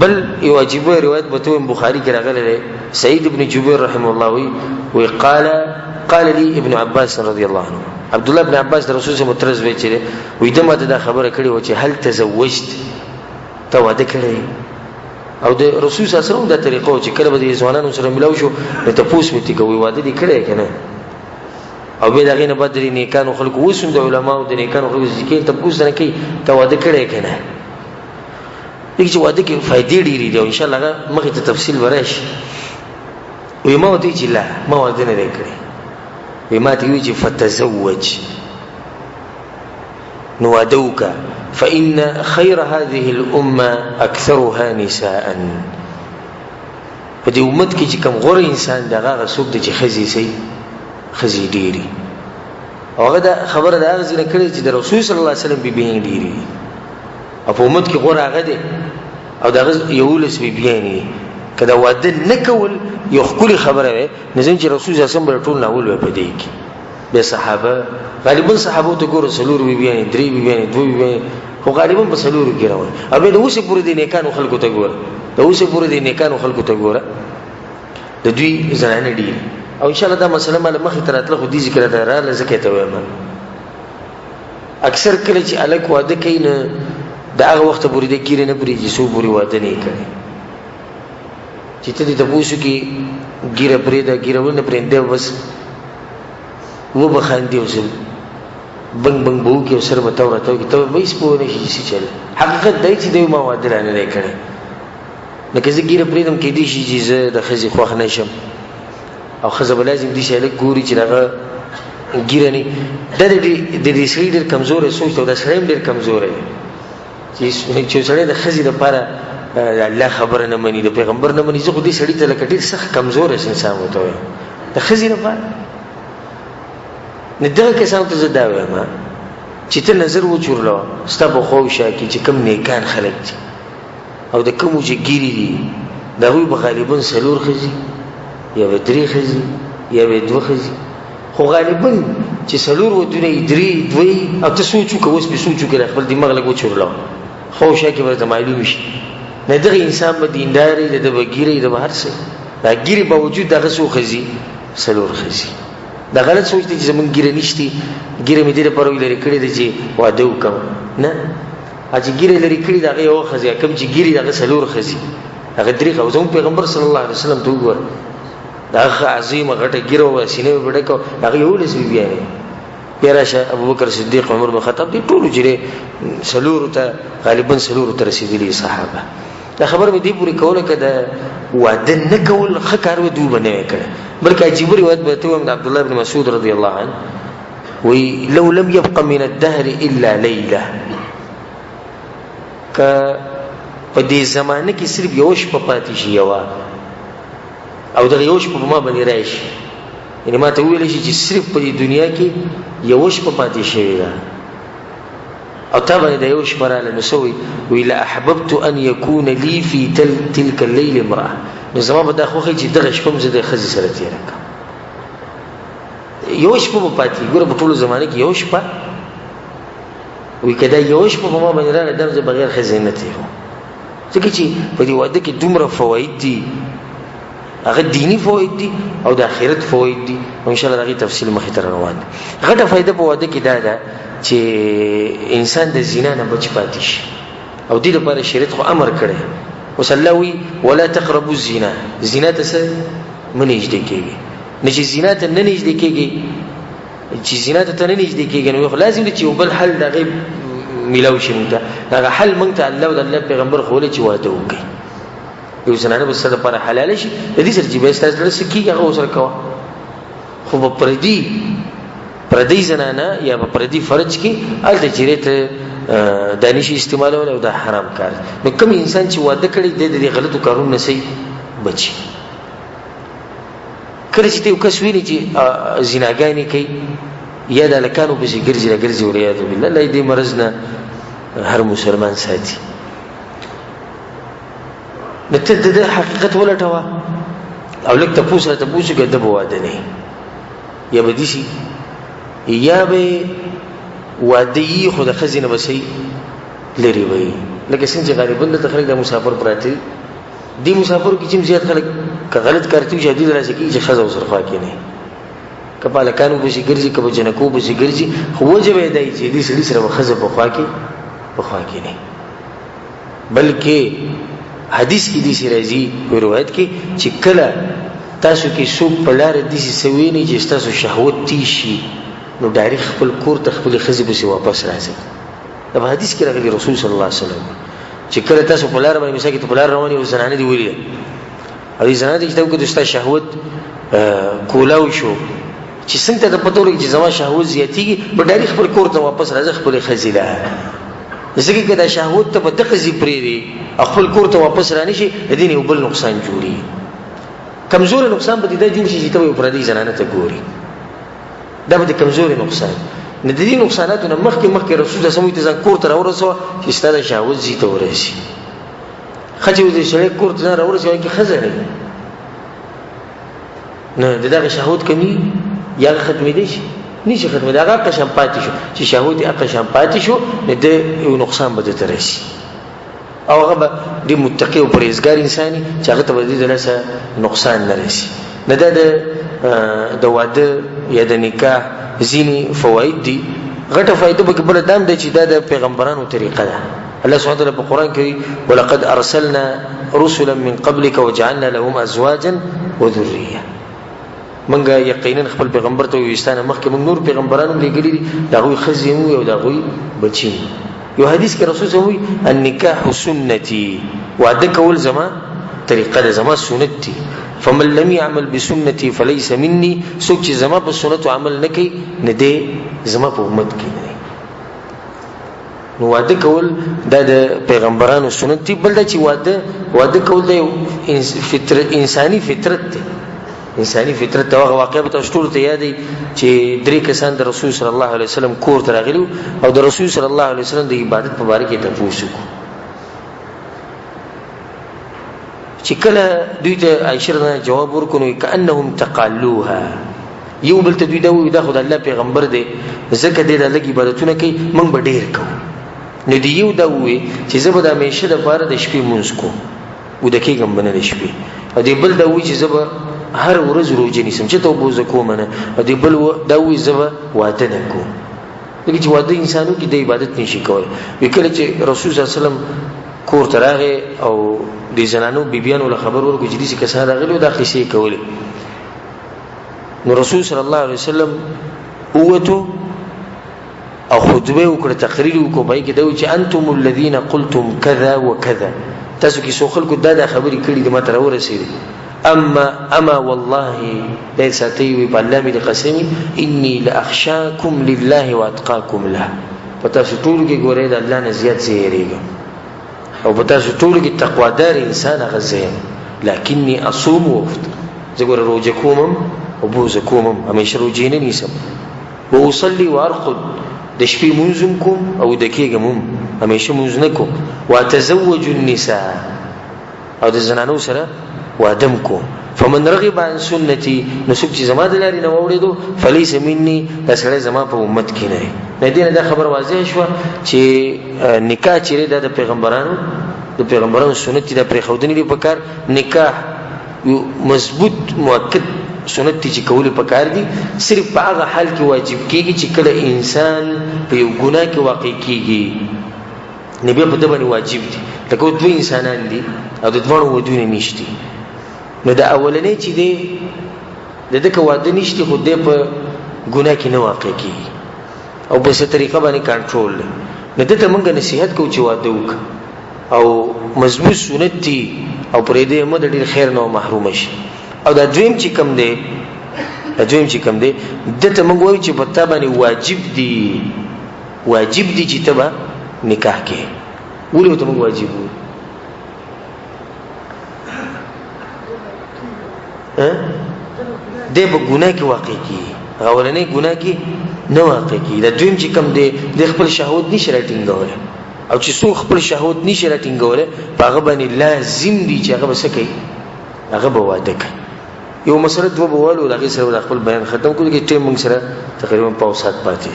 [SPEAKER 1] بل یو عجیبه روایت به ته وایم، بخاري کې راغلی دی، سعید ابن جبیر رحمه الله وایي، وایي قال قال لي ابن عباس رضی الله عنه، عبد الله ابن عباس د رسول صلی الله علیه وسلم چې دی، وایي ده ماته دا خبره کړې وه چې هل تزوجت، تا واده کړی؟ او د رسول صلی الله علیه وسلم دا طریقه و چې کله به د ځوانانو سره ملاو شو نو تپوس مې ترې کوي واده دې کړی که نه؟ او بیا د هغې نه بعد د نیکانو خلکو اوس هم د علماو د نیکانو خلکو چې کښېني تپوس نه کوي تا واده کړی که نه؟ ځکه چې واده کې فایدې ډېرې دي او انشاءالله هغه مخې ته تفصیل به راشي. وایي ما ورته ویل چې لا ما واده نه دی کړی. وایي ما ته ویل چې فتزوج، نو واده وکړه، فإن خير هذه الأمة أكثرها نساء. په دې امت کې چې کوم غوره انسان دی هغه هغه څوک دی چې ښځې سي ښځې ډېري. او هغه دا خبره د هغه ځای نه کړې چې د رسول صلی الله علیه وسلم بیبیانې ډېرې دي او په امت کې غوره هغه دی او د هغه 11 بیبیانې دي. که دا واده نه کول یو ښکلې خبره وی، نو ځکه چې رسول صلی الله علیه وسلم به ټول نه اول وی په دې کې. بیا صحابه غالبا صحابو ته ګوره څلور بیبیانې، درې بیبیانې، دوه بیبیانې، خو غالبا په څلورو کې روان. او بیا د اوسه پورې د نیکانو خلکو ته ګوره، د اوسه پورې د نیکانو خلکو ته ګوره، د دوی زنانه ډېرې. او ان شاء الله دا مسله ما له مخې ته راتله، خو دې ذکر ته راغله ځکه یې ته وایم. اکثر کله چې هلک واده کوي نو د هغه وخته پورې دی ږیرې نه پرېږدي څو پورې واده نه یې کړی. چې ته دې تپوس وکړي ږیره پرېږده، ږیره ونه پرېږدي، بس و به خاندي او څه بنګ بنګ به وکړي او سر به تاو راتاو کړي، ته به هېڅ پوه نه شي چې څه چل. حقیقت دی چې دی ما واده لا نه دی کړی. نو که زه ږیره پرېږدم کېدای شي چې زه د ښځې خوښ نه شم، او ښځه به لازم داسې هلک ګوري چې د هغه ږیره نه. دا د دې سړي ډېر کمزوری سوچ دی، او دا سړی هم ډېر کمزوری دی چې یو سړی د ښځې دپاره د الله خبره نه مني، د پیغمبر نه مني. زه خو دې سړي ته لکه ډېر سخت کمزوری انسان ورته وایم د ښځې دپاره. نو دغه کسانو ته زه دا وایم چې ته نظر وچورلوه، ستا په خوا شا کې چې کوم نیکان خلک دي او د کومو چې ږیرې دي، د هغوی به غالبا څلور ښځې یا به درې ښځې یا به دوه ښځې، خو غالبا چې څلور ودونه یې درې دوه یې. او ته سوچ وکړه، اوس پرې سوچ وکړه، خپل دماغ لږ وچورلوه، خوا شا کې به درته معلوم شي. نه دغه انسان به دیندار وي، د ده به ږیره وي، د به هر څه وي. دا ږیرې باوجود د هغه څو ښځې؟ څلور ښځې. دا غلط سوچ دی چې زمونږ ږیره نشتي، ږیره مې دې لپاره لرې کړې ده چې واده وکړم. نه، چې ږیره لرې کړي د هغې یوه ښځه، کوم چې ږیرې د هغه څلور ښځې، هغه درې ښځې. زمونږ پیغمبر صلی الله علیه وسلم ته وګوره، د هغه ښه عظیمه غټه ږیره وه، سینه یې ډکه وه، د هغه 11 بیبیانې. بیا راشه ابوبکر صدیق، عمر بن خطاب، دې ټولو چې دی څلورو ته غالبا څلورو ته رسېدلي صحابه. دا خبره مې دې پورې کوله که د واده نه کول ښه کار وي، دوی به نه وی کړی. بلکې عجیبه روایت به ته ووایم د عبدالله بن مسعود رضی الله عنه وی لو لم يبق من الدهر الا ليله، که په دې زمانه کې صرف یو شپه پاتې شي یوه، او دغه یو شپه په ما باندې راشي، یعنې ما ته وویل شي چې صرف په دې دنیا کې یوه شپه پاتې شوې ده او تا باندې د یو شپه راله، نو څه وایي؟ وایي لاحببت ان یکون لي فی تلک اللیل امرأة، نو زما به دا خوښه چې دغه شپه هم زه د ښځې سره تېره کړم. یو شپه به پاتې، ګوره په ټولو زمانه کې یو شپه وایي که دا یو شپه په ما باندې راغله، دا هم زه بغیر ښځې نه تېروم. ځکه چې په دې واده کې دومره فواید دي، هغه دینی فواید دي او د آخرت فواید دي، او ان شاء الله هغه تفصیل مخې ته روان دي. غټه فایده په واده کې دا ده چې انسان د زنا نه بچ پاتې شي، او دې لپاره شریعت خو امر کړی. اوس الله وی ولا تقربوا الزنا، زنا ته څه مه نږدې کېږئ. نو چې زنا ته نه نږدې کېږئ، چې زنا ته نه نږدې کېږي، نو خو لازم دی چې یو بل حل د هغې میلاو شي موږ ته. هغه حل موږ ته الله او د الله پیغمبر ښوولی چې واده وکړئ. یو زنانه به ستا دپاره حلاله شي، د دې سره چې بیا ستا زړه څه کېږي هغه ورسره کوه، خو په پردۍ زنانه یا په پردي فرج کې هلته چېرې ته دا نشي استعمالولی او دا حرام کار دی. نو کوم انسان چې واده کړی دی د دې غلطو کارونو نه سي بچي. کله چې ته یو کس ویني چې زناګانې کوي یا د هلکانو پسې ګرځي راګرځي، والعیاذ بالله، الله دې مرض نه هر مسلمان ساتي. نو ته د ده حقیقت ولټوه او لږ تپوس را تپوس وکړه، ده به واده نه یا به داسې یا به واده یي، خو د ښځې نه به څه لرې به وي. لکه څنګه چې غالبا دلته خلک د مسافر پراته دي، دې مسافرو کې چې زیات خلک که غلط کار کوي، چې دوی داسې کوي چې ښځه ورسره خوا کې نه، که په هلکانو پسې ګرځي، که په جنکو پسې ګرځي، خو وجه به یې دا وي چې دې سړي سره به ښځه په خوا کې نه. بلکې حدیث کې داسې راځي په روایت کې چې کله تاسو کې څوک په لاره داسې څه ویني چې ستاسو شهوت تیز شي، نو ډایرک خپل کور ته خپلې ښځې پسې واپس راځئ. دا په حدیث کې راغلي رسول صلی الله علیه وسلم چې کله تاسو په لاره باندې مثال کې ته په لاره روان یې او زنانه دې ولیده، او دې زنانه دې چې ته وکړې ستا شهوت کولاو شو، چې څنګه ته پته ولګي چې زما شهوت زیاتېږي، په ډایرک خپل کور ته واپس راځه خپلې ښځې له. ځکه که دا شهوت ته په دغه ځای پرېږدي او خپل کور ته واپس رانه شي، د دې نه یو بل نقصان جوړېږي. کمزوري نقصان به دا جوړ شي چې ته یو پردي زنانه ته ګوري، دا به کمزوري نقصان نه. د دې نقصاناتو نه مخکې مخکې رسول الله صلی الله علیه وسلم ځان کور ته راورسوه چې ستا د شهوت ځای ته ورسي. ښه چې د سړی کور ته ځان راورسوه کې ښځه نه نه د دغه شهوت کمی یا ختمېدی شي نشي ختمېدی، هغه هغه شان پاتې شو چې شهوت یې هغه شان پاتې شو، نو د یو نقصان به ده ته رسي او هغه به د متقي او پرهېزګار انسان چې هغه ته به د دې د لاسه نقصان نه رسي. نه دا د واده یا د نکاح ځینې فواید دي. غټه فایده پکې بله دا هم ده چې دا د پیغمبرانو طریقه ده. الله سبحانه وتعالی په قرآن کې وایي ولقد ارسلنا رسلا من قبلك وجعلنا لهم ازواجا وذريه. مونږ یقینا خپل پیغمبر ته ویو ستا نه مخکې مونږ نور پیغمبران هم لېږلي دي، د هغوی ښځې هم وي او د هغوی بچي هم. یو حدیث کې رسول صلی الله علیه وسلم النکاح سنتي، واده کول زما طریقه ده، زما سنت دي. فمن لم يعمل بسنتي فليس مني، څوک چې زما په سنتو عمل نه کوي نه دی زما په امت کې نه دی. نو واده کول دا د پیغمبرانو سنت دی. بل دا چې واده کول د فطرت، انساني فطرت دی، انساني فطرت ته. هغه واقعه به تاسو ټولو ته یاد چې درې کسان د رسول صلی الله علیه وسلم کور ته راغلي او د رسول صلی الله علیه وسلم د عبادت په باره کې تپوس وکړو. چې کله دوی ته عائشه رضی الله جواب ورکړو نو کأنهم تقالوها، یو بل ته دوی دا وایي دا خو د الله پیغمبر دی ځکه دی دا لږ عبادتونه کوي، موږ به ډېر کوو. نو دی یو دا ووایي چې زه به د همیشه دپاره د شپې لمونځ کوم، وده کېږم به نه د شپې. او دی بل دا وایي چې زه به هر ورځ روژه نیسم چې ته وبوزه کوم نه. او دی بل دا وایي زه به واده نه کوم، ځکه چې واده انسانو کې د عبادت نشي کولی. وی کله چې رسول صلی الله علیه وسلم کور ته راغی او د زنانو بیبیانو له خبر ورکړو چې داسې کسان راغلي او دا قصې کولې، نو رسول صلی الله علیه وسلم ووتو او خطبه وکړه، تقریر وکړو. پای کې دا چې انتم الذين قلتم كذا وكذا، تاسو کې څو خلکو دا دا خبرې کړې دي، ما ته راورسېدې. اما والله دا ساتي وي په الله مې د قسم انی لاخشاکم لله واتقاکم له، په تاسو ټول کې ګورې د الله نه زیات زه یریږم او په تاسو ټول کې تقوادار انسان هغه زه یم، لکنی اصوم وافطر، زه ګوره روژه کومم او بوزه کومم، همیشه روژې نه نیسم، واصلي وارقد، د شپې مونځ هم کوم او ویده کېږم هم، همیشه مونځ نه کوم، واتزوج النساء، او د زنانو سره واده هم کوم. فمن رغب عن سنتي، نو څوک چې زما د لارې نه واوړېدو فلیس مني، دا سړی زما په امت کې نه دی. نه دې نه دا خبره واضح شوه چې نکاح چې دا د پیغمبرانو سنت دی، دا پرېښودنې دي پکار. نکاح یو مضبوط مؤکد سنت دی چې کول پکار دي. صرف په هغه حال کې واجب کیږي چې کله انسان په یو ګناه کې واقع کیږي، نو بیا په ده باندې واجب دي. لکه دوه انسانان دي او د دواړو ودونه نشتي، نو د اولنې چې دی د ده که واده نشتي خو دی په ګناه کې نه واقع کیږي او په څه طریقه باندې کنټرول دی، نو ده ته موږ نصیحت کوو چې واده وکړه او مضبوط سنت دي او پرې دې مو د ډېر خیر نه محروم شي. او دا دویم چې کم دی، دا دویم چې کم دی، ده ته موږ وایو چې په تا باندې واجب دي، واجب دي چې ته به نکاح کې. ولې ورته موږ واجب وایو؟ دی په ګناه کې واقع کیږي، هغه اولنۍ ګناه کې نه واقع کیږي. دا دویم چې کم دی، د خپل شهوت نشي راټینګولی، او چې څوک خپل شهوت نشي راټینګولی په هغه باندې لازم دي چې هغه به څه کوي؟ هغه به واده کوي. یو مسله دوه به والو، د هغې سره به د خپل بیان ختم کړو، ځکه ټایم موږ سره تقریبا پاو ساعت پاتې.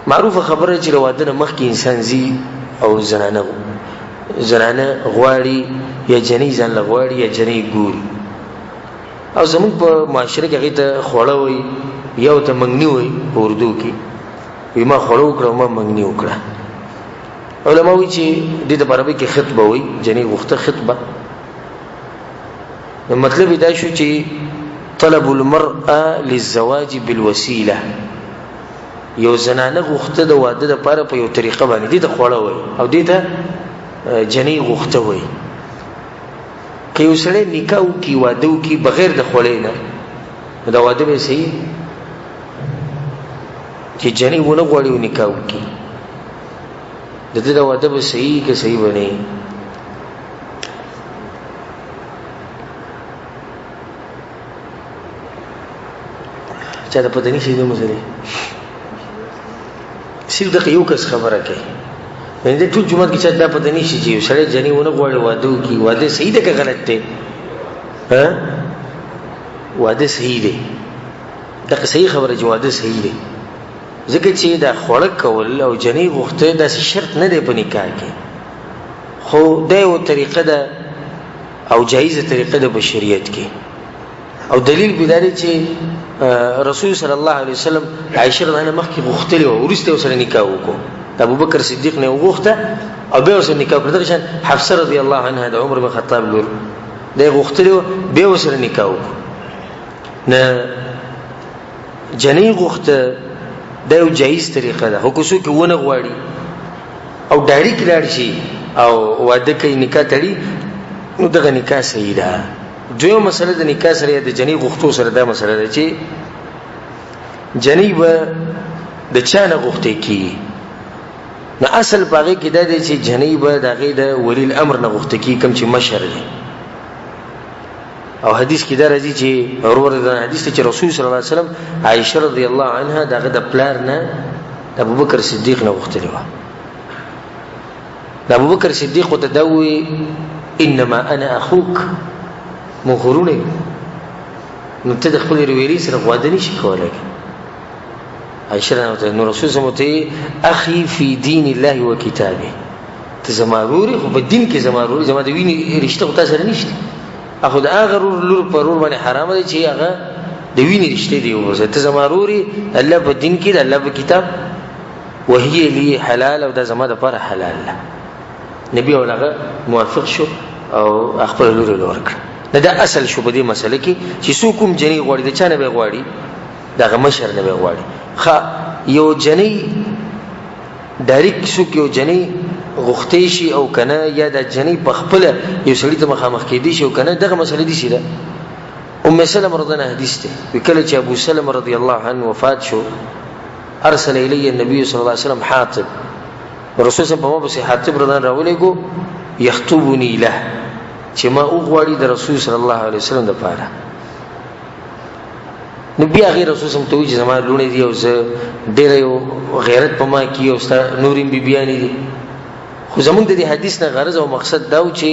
[SPEAKER 1] معروفه خبره چې له واده نه مخکې انسان ځي او زنانه غواړي یا جنۍ ځان له غواړي یا جنۍ ګوري، او زموږ په معاشره کې هغې ته خوړه وایي یا ورته منګني وایي په اردو کې، وایي ما خوړه وکړه، ما منګني وکړه. علما وایي چې دې ته په عربي کې خطبه وایي، جنۍ غوښته خطبه. نو مطلب دا شو چې طلب المرأة للزواج بالوسیله، یو زنانه غوښته د واده لپاره په یو طریقه باندې، دې ته خوړه وایي او دې ته جنۍ غوښته وایي. که یو سړی نکاح وکړي، واده وکړي بغیر د خوړې نه، نو دا واده به صحیح چې جنۍ ونه غواړي او نکاح وکړي، د ده د واده به صحیح که صحیح به نه؟ چا ته پته نشي د مسلې، صرف دغه یو کس خبره کوي. یعنی د ټول جومات کې چا دا پته نشي چې یو سړی جنې ونه غواړي واده وکړي، واده صحیح دی که غلط دی؟ ها، واده صحیح دی. دغه صحیح خبره چې واده صحیح دی، ځکه چې دا خوړک کول او جنې غوښته داسې شرط نه دی په نکاح کې، خو دا یو طریقه ده او جایزه طریقه ده په شریعت کې. او دلیل به دا دی چې رسول صلی الله علیه وسلم عائشه رضی الله عنها مخکې غوښتلې وه، وروسته ورسره نکاح وکړو. د ابوبکر صدیق نه وغوښته او بیا ورسره نکاح وکړه. دغه شان حفصه رضی الله عنها د عمر بن خطاب لور دی غوښتلې وه، بیا ورسره نکاح وکړو. نه جنۍ غوښته دا یو جایز طریقه ده، خو که څوک ونه غواړي او ډایرک لاړ شي او واده کوي، نکاح تړي، نو دغه نکاح صحیح ده. دویمه مسله د نکاح سره یا د جنۍ غوښتو سره دا مسله ده چې جنۍ به د چا نه غوښتې کېږي. نو اصل په هغې کې دا دی چې جنۍ به د هغې د ولي الامر نه غوښته کېږي، کوم چې مشر دی. او حدیث کې دا راځي چې عروه رضی الله حدیث چې رسول صلی الله علیه وسلم عائشه رضی الله عنها د هغه د پلار نه د ابوبکر صدیق نه غوښتلې وه. د ابوبکر صدیق ته دا ووایي انما انا اخوک، مونږ وروڼه یو، نو ته د خپلې رویرې سره واده نه شي کولی. عائشه رضی الله عنها نو رسول صلی الله علیه وسلم اخي فی دین الله و کتابه، ته زما ورور خو په دین کې زما ورور، زما د وینې رشته خو تا سره نشته. اخو د هغه ورور لور په ورور باندې حرام دی چې هغه د وینې رشته دی وبوسه. ته زما ورور الله په دین کې، د الله په کتاب، وهي لي حلال، او دا زما د پاره حلال ده. نبی او هغه موافق شو او خپل لور یې ورکړه. نه دا اصل شو په دې مسله کې چې څوک کوم جنې غواړي د چا نه به غواړي، دغه مشر نه به غواړي. ښه یو جنې ډایرک څوک یو جنې غوښتی شي او کنه، یا د جنې په خپله یو سړي ته مخامخ کېدی شي او کنه، دغه مسله دي شي ده. ام سلمة رضی الله حدیث دی، کله چې ابو سلمة رضی الله عنه وفات شو، ارسل الی النبی صلی الله علیه وسلم حاطب، رسول صلی الله علیه وسلم حاطب رضی الله راولېږو یخطبنی له، چې ما وغواړي د رسول صلی الله علیه وسلم دپاره. نو بیا هغې رسول صلی ته وویل چې زما لوڼې دي او زه ډېره یو غیرت په ما کې او ستا نورې بیبیانې دي. خو زمونږ د دې حدیث نه غرض او مقصد دا و چې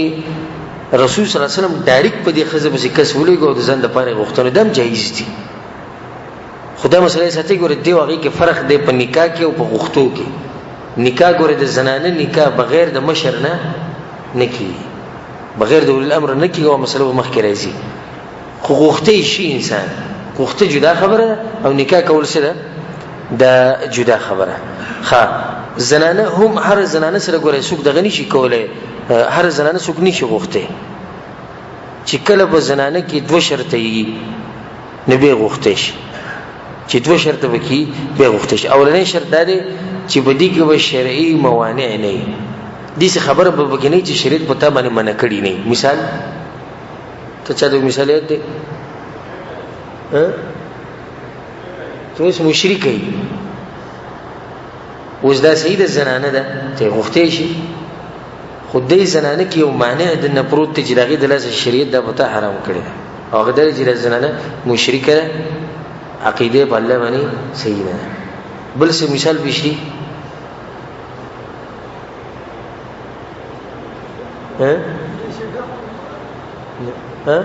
[SPEAKER 1] رسول صلی الله علیه وسلم ډایرک په دې ښځه پسې کس ولېږه او د ځان دپاره یې غوښتنه، دا هم جایز دي. خو دا مسله یې ساتي. ګوره دې هغې کې فرق دی په نکاح کې او په غوښتو کې. نکاح ګوره د زنانه نکاح بغیر د مشر نه نه کېږي، بغیر د اولي الامر نه کېږي، او مسله به مخکې راځي. خو غوښتی شي انسان، غوښته جدا خبره ده او نکاح کول څه ده، دا جدا خبره. ښه زنانه هم هر زنانه سره ګوره څوک دغه نشي کولی، هر زنانه څوک نشي غوښتی. چې کله په زنانه کې دوه شرطه یي نو بیا غوښتی شي، چې دوه شرطه پکې بیا غوښتی شي. اولنی شرط دا دی چې په دې کې به شرعي موانع نه وي، داسې خبره به پکې نه وي چې شریعت په تا باندې منع کړي نه وي. مثال ته چا ته مثال یاد دی؟ ته اوس مشرک یې، اوس دا صحیح ده زنانه ده ته غوښتی شي، خو دې زنانه کې یو مانع دننه پروت دی چې د هغې د لاسه شریعت دا په تا حرام کړی ده، او هغه دا دی چې دا زنانه مشرکه ده، عقیده یې په الله باندې صحیح نه ده. بل څه مثال پیش کړي؟ ها ها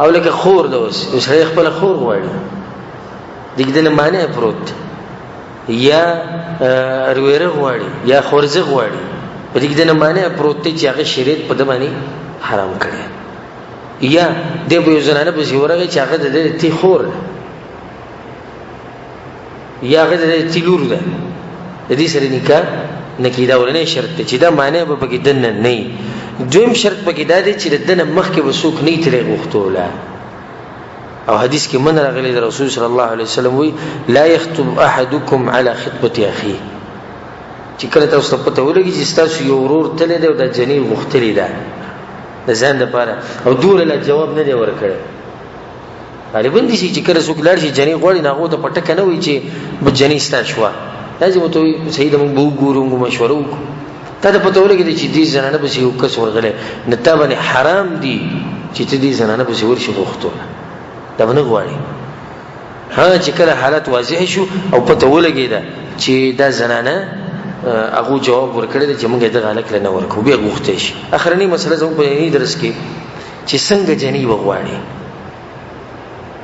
[SPEAKER 1] او لکه خور ده، اوس یو سړی خپله خور غواړي، دې کې دننه مانع پروت دی، یا رویره غواړي یا خورزه غواړي، په دې کې دننه مانع پروت دی چې هغه شریعت په ده باندې حرام کړی. یا دی به یو زنانه پسې ورغی چې هغه د ده تی خور ده یا هغه د ده تی لور ده، د دې سره نکاح نه کېږي. دا اولنی شرط دی چې دا مانع به پکې دننه نه وي. دویم شرط پکې دا دی چې د دننه مخکې به څوک نه وي ترې غوښتو له. او حدیث کې من راغلی د رسول صلی الله علیه وسلم وی لا یخطب احدکم علی خطبه اخیه، چې کله تاسو ته پته ولګي چې ستاسو یو ورور تللی دی او دا جنۍ غوښتلې ده د ځان دپاره او دومره لا جواب نه دی ورکړی، غالبا دي چې کله څوک لاړ شي جنۍ غواړي نو هغو ته په ټکه نه وایي چې جنۍ ستا شوه، لازم ورته وایي صحیح ده موږ به وګورو، موږ مشوره وکړو. تا ته پته ولګېده چې دې زنانه پسې یو کس ورغلی، نو تا باندې حرام دي چې ته دې زنانه پسې ورشي غوښتو له، دا به نه غواړي. ها چې کله حالت واضح شو او پته ولګېده چې دا زنانه هغو جواب ورکړی دی چې موږ یې دغه هلک له نه ورکوو، بیا غوښتی شي. اخرنۍ مسله زموږ په نني درس کې چې څنګه جنۍ وغواړي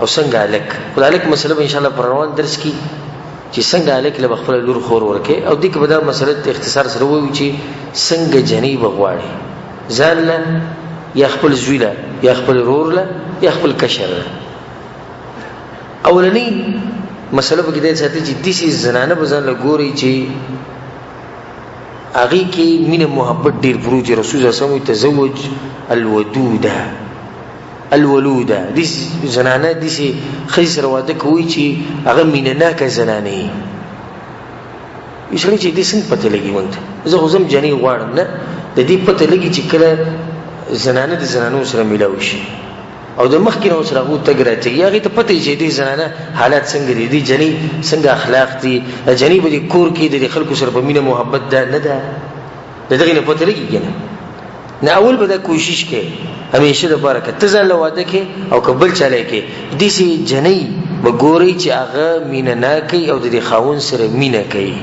[SPEAKER 1] او څنګه هلک، خو د هلک مسله به انشاءالله په روان درس کې چې څنګه هلک له به خپله لور خور ورکوي، او دې کې به دا مسله اختصار سره ووایو چې څنګه جنۍ به غواړي ځان له یا خپل زوی له یا خپل ورور له یا خپل کشر له. اولنۍ مسله پکې دا ساتي چې داسې زنانه به ځان له ګوري چې هغې کې مینه محبت ډېر پروت دی. رسول الله صلی الله علیه وسلم تزوج الودوده الولوده، داسې زنانه داسې ښځې سره واده کوي چې هغه مینه ناکه زنانه وي. یو سړی چې دې څنګه پته لګي مونږ ته، زه خو ځم جنۍ غواړم، نه د دې پته لګي چې کله زنانه د زنانو سره میلاو شي او د مخکې نه سره هغو تګ راتګ، هغې ته پته وي چې دې زنانه حالات څنګه دي، دې جنۍ څنګه اخلاق دي، دا جنۍ به دې کور کې د دې خلکو سره په مینه محبت ده نه ده، د دغې نه پته لګي که نه. نه اول به دا کوشش کوي همیشه دپاره که ته ځان له واده کې او که بل چا له کې، داسې جنۍ به ګورئ چې هغه مینه نه کوي او د دې خاوند سره مینه کوي،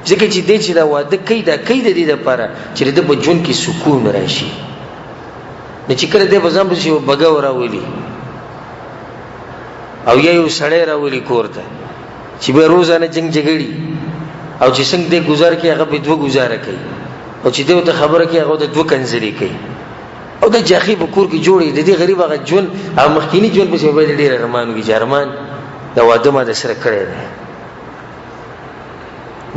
[SPEAKER 1] ځکه چې دی چې دا واده کوي دا کوي د دې دپاره چې د ده په ژوند کې سکون راشي. نو چې کله دی په ځان پسې یو بګه راولي او یا یو سړی راولي کور ته چې بیا روزانه جنګ جګړي او چې څنګه دی ګزار کوي هغه به دوه ګزاره کوي، او چې دی ورته خبره کوي هغه ورته دوه کنځلې کوي، او د جاخي په کور کې جوړې د دې غریب هغه ژوند هغه مخکیني ژوند پسې به ډېر ارمان وي چې ارمان دا واده ما د سره کړی دی.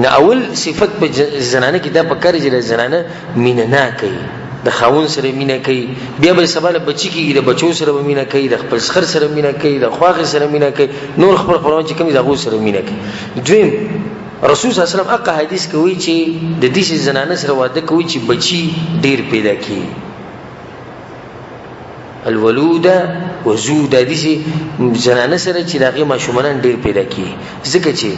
[SPEAKER 1] نه اول صفت په زنانه کې دا پکار چې د زنانه مینه نه کوي، د خاوند سره مینه کوي، بیا به سبا له بچی کېږي د بچو سره به مینه کوي، د خپل سخر سره مینه کوي، د خواښې سره مینه کوي، نور خپل خپلوان چې کوم دي د هغو سره مینه کوي. دویم رسول صلی الله علیه وسلم هغه حدیث کوي چې د داسې زنانه سره واده کوي چې بچي ډېر پیدا کړي، الولوده وزوده، داسې زنانه سره چې د هغې ماشومانان ډېر پیدا کړي، ځکه چې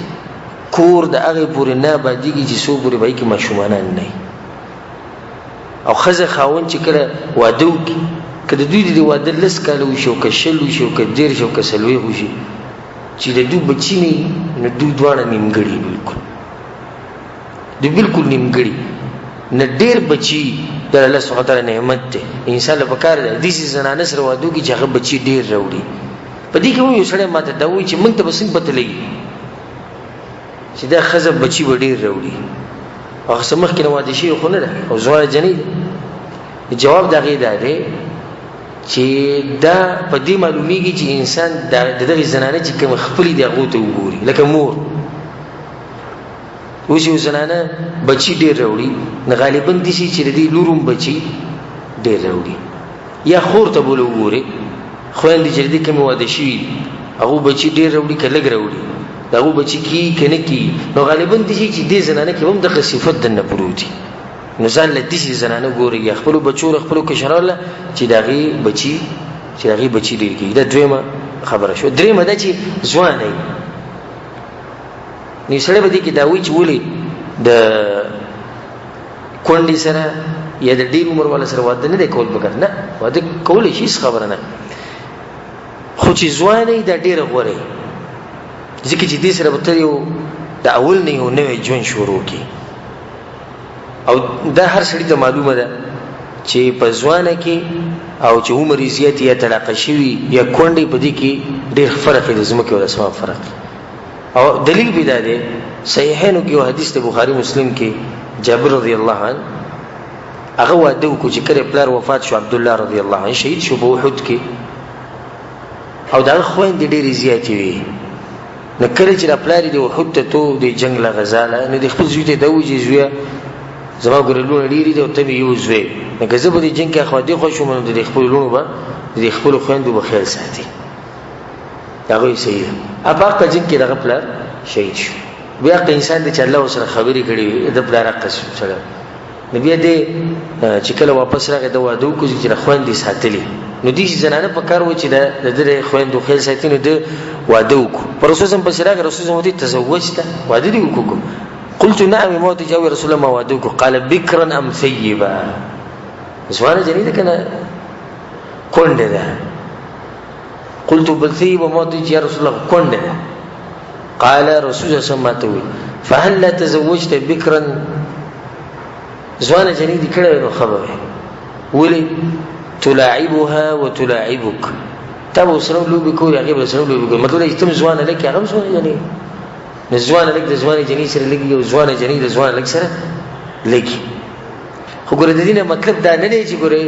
[SPEAKER 1] کور د هغې پورې نه آبادېږي چې څو پورې به یې کې ماشومانان نه وي. او ښځه خاوند چې کله واده وکړي، که د دوی د دې واده لس کاله وشي او که 20 وشي او که 30 او که 40 وشي، چې د دوی بچي نه وي نو دوی دواړه نیمګړي، بالکل دوی بالکل نیمګړي. نه ډېر بچي د الله سبحانه وتعالی نعمت دی، انسان له پکار دی داسې زنانه سره واده وکړي چې هغه بچي ډېر راوړي. په دې کې هم یو سړی ماته دا وایي چې موږ ته به څنګه پته لګي چې دا ښځه بچي به ډېر راوړي، هغه څه مخکې نه واده شوې خو نه ده او ځوانه جنۍ ده. جواب د هغې دا دی چې دا په دې معلومیږي چې انسان د دغې زنانه چې کوم خپلې دي هغو ته وګوري، لکه مور اوس یو زنانه بچي ډېر راوړي نو غالبا داسې چې د دې لور هم بچي ډېر راوړي، یا خور ته بوله وګوري، خویندې چې د دې کومې واده شوي دي هغو بچي ډېر راوړي که لږ راوړي، د هغو بچي کېږي که نه کېږي، نو غالبا داسې چې دې زنانه کې هم دغه صفت دننه پروت وي. نو ځان له داسې زنانه ګوري یا خپلو بچو له خپلو کشرانو له چې د هغې بچي چې د هغې بچي ډېر کېږي. دا دویمه خبره شوه. درېیمه دا چې ځوانه وي، نو سړی به دې کې دا وایي چې ولې د کونډې سره یا د ډېر عمر والا سره واده نه دی کول پکار؟ نه، واده کولی شي، هېڅ خبره نه، خو چې ځوانه وي دا ډېره غوره وي، ځکه چې دې سره به ته یو د اول نه یو نوی ژوند شروع کړي. او دا هر سړي ته معلومه ده چې په ځوانه کې او چې عمر یې زیات یا طلاقه شوي یا کونډې، په دې کې ډېر فرق دی، د ځمکې او د اسمان فرق. او دلیل به دا دی، صحیحینو کې یو حدیث دی، بخاري مسلم کې، جابر رضی الله عنه هغه واده وکړو چې کله پلار وفات شو، عبدالله رضی الله عنه شهید شو په احد کې، او د هغه خویندې ډېرې زیاتې وې. نو کله چې دا پلار یې د احد ته تو د جنګ له غزا له، نو د خپل زوی ته دا وویل چې زویه زما ګوره لوڼه ډېرې دي او ته مې یو زوی، نو که زه په دې جنګ کې اخوا دېخوا شوم نو د دې خپلو لوڼو به د دې خپلو خویندو به خیال ساتي. هغه یې صحیح ده. په هغه جنګ کې دغه پلار شهید شو. بیا هغه انسان دی چې الله ورسره خبرې کړې وي، د پلار حق سره. نو بیا دی چې کله واپس راغی د واده وکړو چې د خویندې ساتلې، نو دې زنانه په کار و چې د ده خویندو خیال ساتي، نو ده واده وکړو. پر رسول صم پسې راغی، رسول صم ورته تزوجته، واده دې وکړو؟ قلت نعم، ما ورته جواب رسول الله ما واده وکړو. قال بکرا ام ثیبا، ځوانه جنۍ ده که نه؟ کونډه ده. قلت بل ثیبه، ما ته چې یا رسول الله کونډه ده. قال رسول الله صلی الله علیه وسلم فهل لا تزوجت بکرا، ځوانه جنۍ دې کړې نو ښه به وي. ولې؟ تلاعبها وتلاعبك، تا به سره لوبې کولې، هغې به سره لوبې کولې. مطلب دا چې ته هم ځوان هلک یې، هغه هم ځوانه جنۍ. نو ځوان هلک د ځوانې جنۍ سره لګي او ځوانه جنۍ د ځوان هلک سره لګي. خو ګوره د دې نه مطلب دا نه دی چې ګوره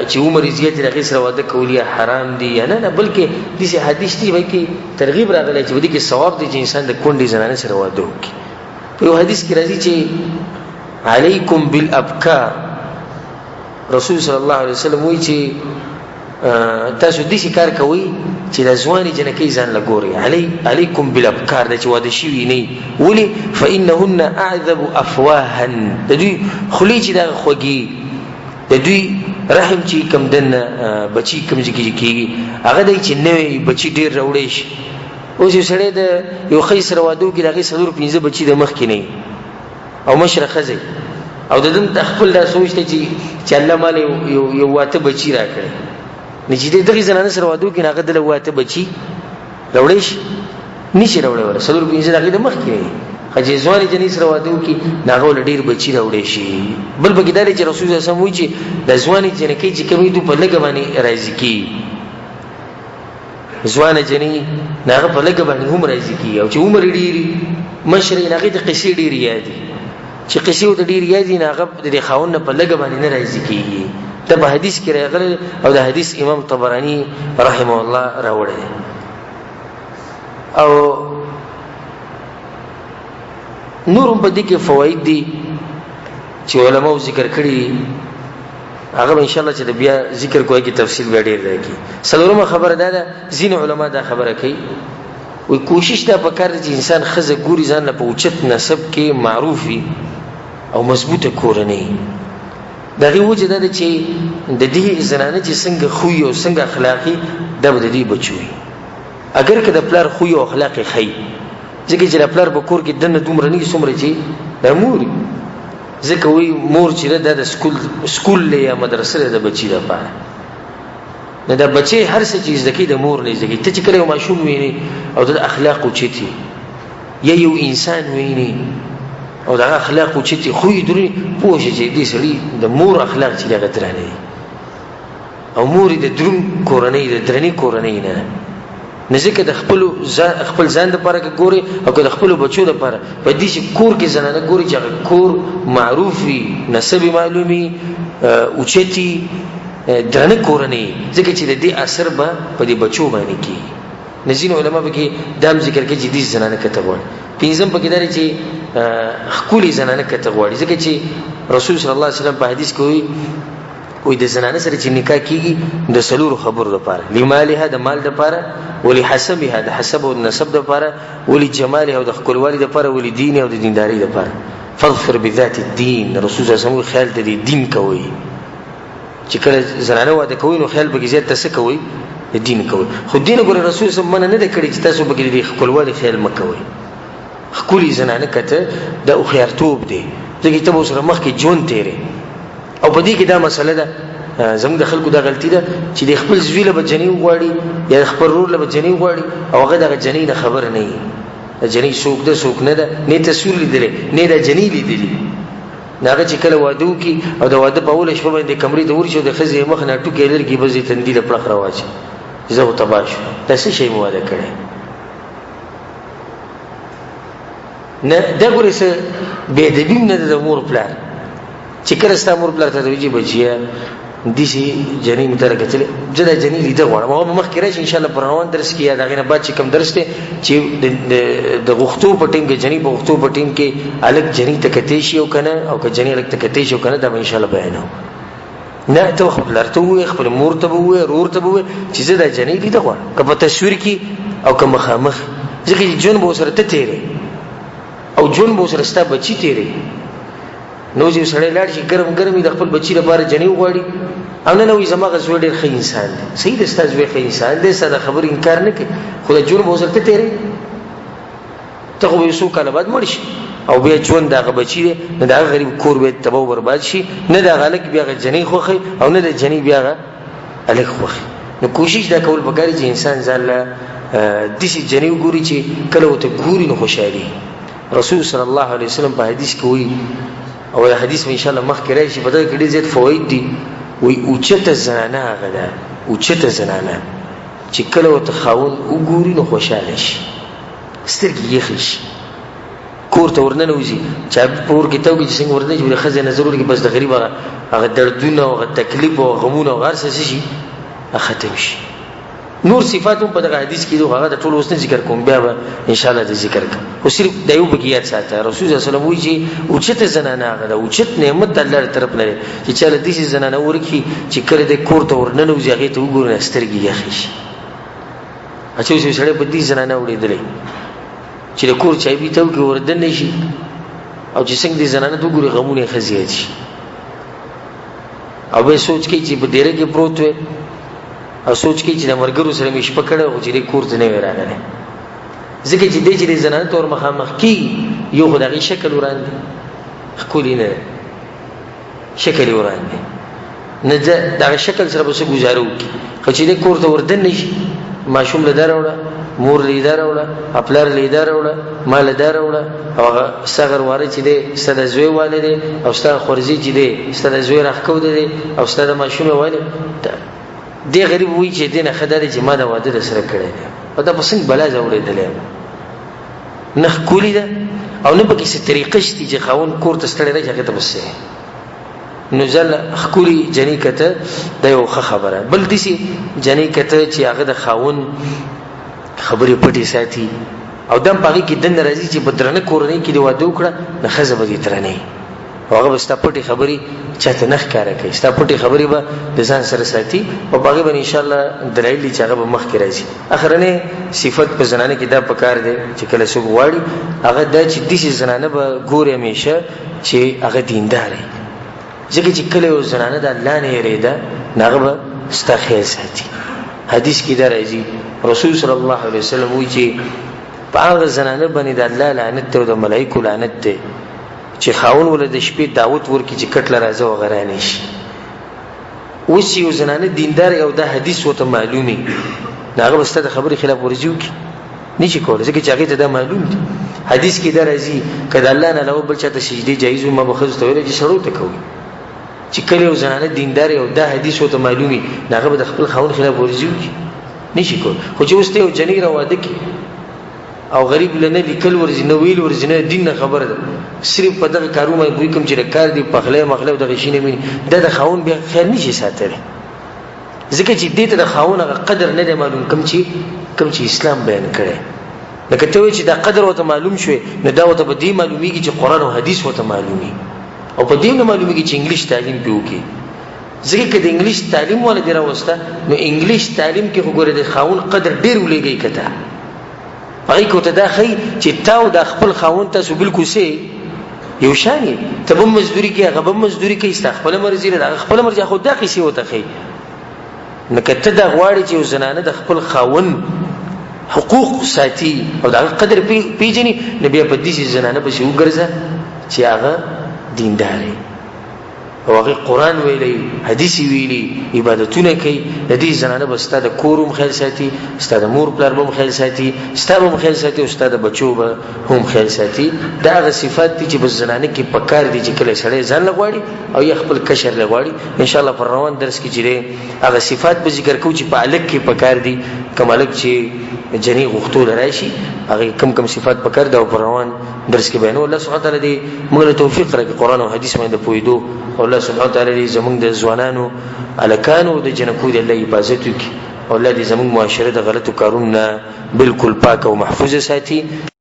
[SPEAKER 1] چې عمر یې زیات دی د هغې سره واده کول یا حرام دی یا نه، نه، بلکې داسې حدیث دی په کې ترغیب راغلی چې په دې کې ثواب دی چې انسان د کونډې زنانې سره واده وکړي. په یو حدیث کې راځي چې علیکم بالابکار، رسول صلی الله علیه وسلم وایي چې تاسو داسې کار کوئ چې د ځوانې جنکۍ ځان له ګورئ. علیکم بالابکار، دا چې واده شوي نه وي. ولې؟ فانهن اعذب افواها، د دوی خولې چې دغه خوږي، د دوی رحم چې کوم دننه بچي کوم ځای کې کېږي، هغه دی چې نوی بچي ډېر راوړی شي. اوس یو سړی د یو ښځې سره واده وکړي، د هغې څلور پنځه بچي د مخکې نه وي او مشره ښځه او د دم خپل دا سوچ دی چې الله مال یو یو واته بچی راکړي. نو چې دغه زنانه سره واده وکړي، هغه دله واته بچی راوړی شي؟ نشي راوړی. ولا څلور پنځه د هغې د مخکې نه وي. خو چې ځوانې جنۍ سره واده وکړي، نو هغه له ډېر بچي راوړی شي. بل پکې دا دی چې رسول الله صلی وایي چې د ځوانې جنکۍ چې کومې دوی په لږه باندې راضي کېږي، ځوانه جنۍ نو هغه په لږه باندې هم راضي کېږي، او چې عمر یې ډېر مشر یې، نو هغې ته قصې ډېرې یادي. چې قصې ورته ډېرې یادي، نو هغه د دې خاوند نه په لږه باندې نه راضي کېږي. دا په حدیث کې راغلی او د حدیث امام طبراني رحمه الله راوړی دی. او نور هم په دې کې فواید دي چې علماو ذکر کړي دي، هغه به ان شاء الله چې بیا ذکر کوی کې تفصیل بیا ډیر دی کی. څلورمه خبره دا ده، ځینې علما دا خبره کوي، وایي کوشش دا پکار دی چې انسان ښځه ګوري ځان له په اوچت نسب کې معروف وي او مضبوطه کورنۍ. د هغې وجه دا ده چې د دې زنانه چې څنګه خوی او څنګه اخلاقي، دا به د دې بچو وي. اګر که د پلار خوی او اخلاق یې ښه وي، ځکه چې د پلار په کور کې دننه دومره نه وي څومره چې د مور وي. ځکه وایي مور چې ده دا د سکول دی یا مدرسه ده د بچي لپاره. نو دا بچی هر څه چې زده کوي د مور نه زده کوي. ته چې کله یو ماشوم وینې او د اخلاق اوچت یا یو انسان وینې او د هغه اخلاق اوچت خوی دروني، پوه شې چې دې سړي د مور اخلاق چې هغه درانه دي او مور یې د درون کورنۍ د درنې کورنۍ نه. نو ځکه د خپل خپل ځان لپاره که ګورې او که د خپلو بچو لپاره، په دې چې کور کې زنانه ګوري چې هغه کور معروف وي، نسب یې معلوم وي، اوچتي درنه کورنۍ، ځکه چې د دې اثر به په دې بچو باندې کېږي. نو ځینې علما پکې دا هم ذکر کوي چې دې زنانه کته غواړي. پنځم پکې دا دی چې ښکلې زنانه کته غواړي، ځکه چې رسول صلی الله علیه وسلم په حدیث کې وایي، وایي د زنانه سره چې نکاح کیږي د څلورو خبرو لپاره، لمالها د مال لپاره، ولحسبها د حسب او نسب لپاره، ولجمالها او د ښکلوالي لپاره، ولدینها او د دیندارۍ لپاره. فاظفر بذات الدین، رسول صلی الله علیه وسلم خیال ته دې دین کوي. چې کله زنانه واده کوي نو خیال پکې زیات ته څه کوي؟ د دین کوي. خو دین ګوره رسول صلی منع نه ده کړې چې تاسو پکې د ښکلوالي خیال مه کوئ. ښکلي زنانه کته د هوښیارتوب دی، ځکه ته به ورسره مخکې ژوند تېرې. او په دې کې دا مسله ده، زموږ د خلکو دا غلطي ده چې د خپل زوی له به جنۍ وغواړي یا د خپل ورور له به جنۍ وغواړي او هغه دغه جنۍ نه خبره نه وي. د جنۍ څوک ده څوک نه ده، نه تصویر لیدلی نه دا جنۍ لیدلی. نو هغه چې کله واده وکړي او د واده په اوله شپه باندې کمرې ته ورشي او د ښځې مخ نه ټوکی لرې کړي، بس یې تندي له پړخ راواچوي، زه خو تباه شوم، دا څه شی مو واده کړی؟ نه دا ګورې څه بې ادبي هم نه ده د مور پلار. چې کله ستا مور پلار ته وایي چې بچیه داسې جنۍ مې ته کتلې، زه دا جنۍ لیده غواړم، هغه به مخکې راشي انشاءالله په روان درس کې یا د هغې نه بعد چې کوم درس دی چې د غوښتو په ټیم کې، جنۍ په غوښتو په ټیم کې هلک جنۍ ته کتی شي او که نه، او که جنۍ هلک ته کتی شي او که نه، دا به انشاءالله بیانوم. نه ته خپل پلار ته ووایې، خپل مور ته به ووایې، ورور ته به ووایې چې زه دا جنۍ لیده غواړم، که په تصویر کې او که مخامخ، ځکه چې ژوند به ورسره ته تېرې او ژوند به ورسره ستا بچي تېرې. نو چې سړی لاړ شي ګرم ګرم د خپل بچي لپاره جنۍ وغواړي او نه نه وایي زما هغه زوی ډېر ښه انسان دی. صحیح دی، ستا زوی ښه انسان دی، ستا د خبرې انکار نه کوي، خو د ژوند به ورسره ته تېرې، ته خو به یو څو کاله بعد مړ شي او بیا ژوند د هغه بچي دی، نو د هغه غریب کور به تباه و برباد شي. نه د هغه هلک بیا هغه جنۍ خوښوي او نه د جنۍ بیا هغه هلک خوښ. نو کوشش دا کول پکار چې انسان ځان له داسې جنۍ وګوري چې کله ورته ګوري نو خوشحالي. رسول صلی الله علیه وسلم په حدیث کې وایي، او دا حدیث به انشاءالله مخکې راشي، په دغه کې ډېر زیات فواید دي. وایي اوچته زنانه هغه ده، اوچته زنانه چې کله ورته خاوند وګوري نو خوشحاله شي، سترګې یخې شي، کور ته ورننوځي، چابي په ور کې تاو کړي، چې څنګه ورننوځي د ښځې نظر ورکړي، بس د غریب هغه دردونه او هغه تکلیف او غمونه او هر څه شي ختم شي. نور صفات هم په دغه حدیث کې دي، هغه د ټولو اوس نه ذکر کوم، بیا به انشاءالله د ذکر کوم، خو صرف دا یو پکې یاد ساته. رسول صلی الله علیه وسلم وایي چې اوچته زنانه هغه ده، اوچت نعمت د الله له طرف نه دی چې چا له داسې زنانه ورکړي چې کله د کور ته ورننوځي هغې ته وګوري نو سترګې یخې شي. چې اوس یو سړی په دې زنانه وړېدلی چې د کور چایبي ته وکړي وردننه شي، او چې څنګه دې زنانه ته وګوري غمونه یې ښه زیات شي، او بیا سوچ کوي چې په دېره کې پروت وی، او سوچ کوي چې د ملګرو سره مې شپه کړې خو چې دې کور ته نه وی راغلی، ځکه چې دی چې دې زنانه ته ور مخامخ کېږي یو خو د هغې شکل وران دی، ښکلي نه دی، شکل یې وران دی، نه دغه شکل سره به څه ګزاره وکړي. خو چې دی کور ته وردننه شي، ماشوم له دا راوړه، مور له دا راوړه، پلار له دا راوړه، ما له دا راوړه، او هغه ستا غرواره چې دی ستا د زوی والی دی، او ستا خورزې چې دی ستا د زوی راښکو دی، او ستا د ماشومې والی دی. غریب وایي چې دې نه ښه دا دی چې ما دا واده در سره کړی دی، او دا په څنګه بلا زه اورېدلی یم، نه ښکلي ده او نه پکې څه طریقه شته چې خاوند کور ته ستړی راشي هغې ته به څه. نو ځل ښکلي جنۍ کته دا یو ښه خبره. بل داسې جنۍ کته چې هغه د خاوند خبرې پټې ساتي، او دا هم په هغې کې دننه راځي چې په درنه کورنۍ کې دې واده وکړه نو ښځه به دې درنه وي، او هغه به ستا پټې خبرې چاته نه ښکاره کوي، ستا پټې خبرې به د ځان سره ساتي، او په هغې باندې انشاءالله دلایل دي چې هغه به مخکې راځي. اخرنی صفت په زنانه کې دا پکار دی چې کله څوک غواړي هغه دا چې داسې زنانه به ګوري همیشه چې هغه دیندار وي، ځکه چې کله یو زنانه د الله نه یریده نو هغه به ستا خیال ساتي. حدیث کې دا راځي رسول صلی الله علیه وسلم وایي چې په هغه زنانه باندې د الله لعنت دی او د ملایکو لعنت دی چې خاوند وله د شپې دعوت ورکړي چې کټ له راځه او هغه رانه شي. اوس یو زنانه دیندار او دا حدیث ورته معلومي نو هغه به ستا د خبرې خلاف ورزي وکړي؟ نشي کولی، ځکه چې هغې ته دا معلوم دي. حدیث کې دا راځي که د الله نه علاوه بل چا ته سجدې جایز وي ما به ښځو ته ویلی چې سړو ته کوي. چې کله یو زنانه دیندار او دا حدیث ورته معلومي نو هغه به د خپل خاوند خلاف ورزي وکړي؟ نشي کولی. خو چې اوس ته یو جنۍ راواده کړي او غریب له نه لیکل ورځي نه ویل ورځي نه دین نه خبره ده، صرف په دغه کارو باندې پوهېږي کوم چې د کار دی پخلی مخلی او دغه شي نه ویني، دا د خاوند بیا خیال نشي ساتلی، ځکه چې دې ته د خاوند هغه قدر نه دی معلوم کوم چې اسلام بیان کړی. لکه ته وایې چې دا قدر ورته معلوم شوی نو دا ورته په دې معلومیږي چې قرآن او حدیث ورته معلومي، او په دې نه معلومیږي چې انګلیش تعلیم پرې وکړي. ځکه که د انګلیش تعلیم والا دې راوسته نو انګلیش تعلیم کې خو ګوره د خاوند قدر ډېر ولېږي که ته هغې کې ورته دا ښیي چې تا او دا خپل خاوند تاسو بالکل څه یو شان یې، ته به مزدوري کوې هغه به مزدوري کوي، ستا خپله مرضي ده د هغه خپله مرضي، خو دا قصې ورته ښیي. نو که ته دا غواړې چې یو زنانه د خپل خاوند حقوق ساتي او د هغه قدر پیژني نو بیا په داسې زنانه پسې وګرځه چې هغه دیندار وي او هغه قرآن ویلی، حدیث ویلی، عبادتونه کوي. د دې زنانه به ستا د کور هم خیال ساتي، ستا د مور پلار به هم خیال ساتي، ستا به هم خیال ساتي او ستا د بچو به هم خیال ساتي. دا هغه صفات دي چې په زنانه کې پکار دي چې کله سړی ځان له غواړي او یا خپل کشر له غواړي. انشاءالله پر روان درس کې چې دی هغه صفات به ذکر کوو چې په هلک کې پکار دي، کوم هلک چې جنې غوښتو له راشي هغې کوم کوم صفات پکار دي او پر روان درس کې بیانو. الله سبحانه وتعالی دې موږ له توفیق راکړي قرآن او حدیث باندې پوهېدو، او الله سبحانه وتعالی دې زموږ د ځوانانو هلکانو او د جنکو دې الله حفاظت وکړي، او الله دې زموږ معاشره د غلطو کارونو نه بالکل پاک او محفوظ ساتي.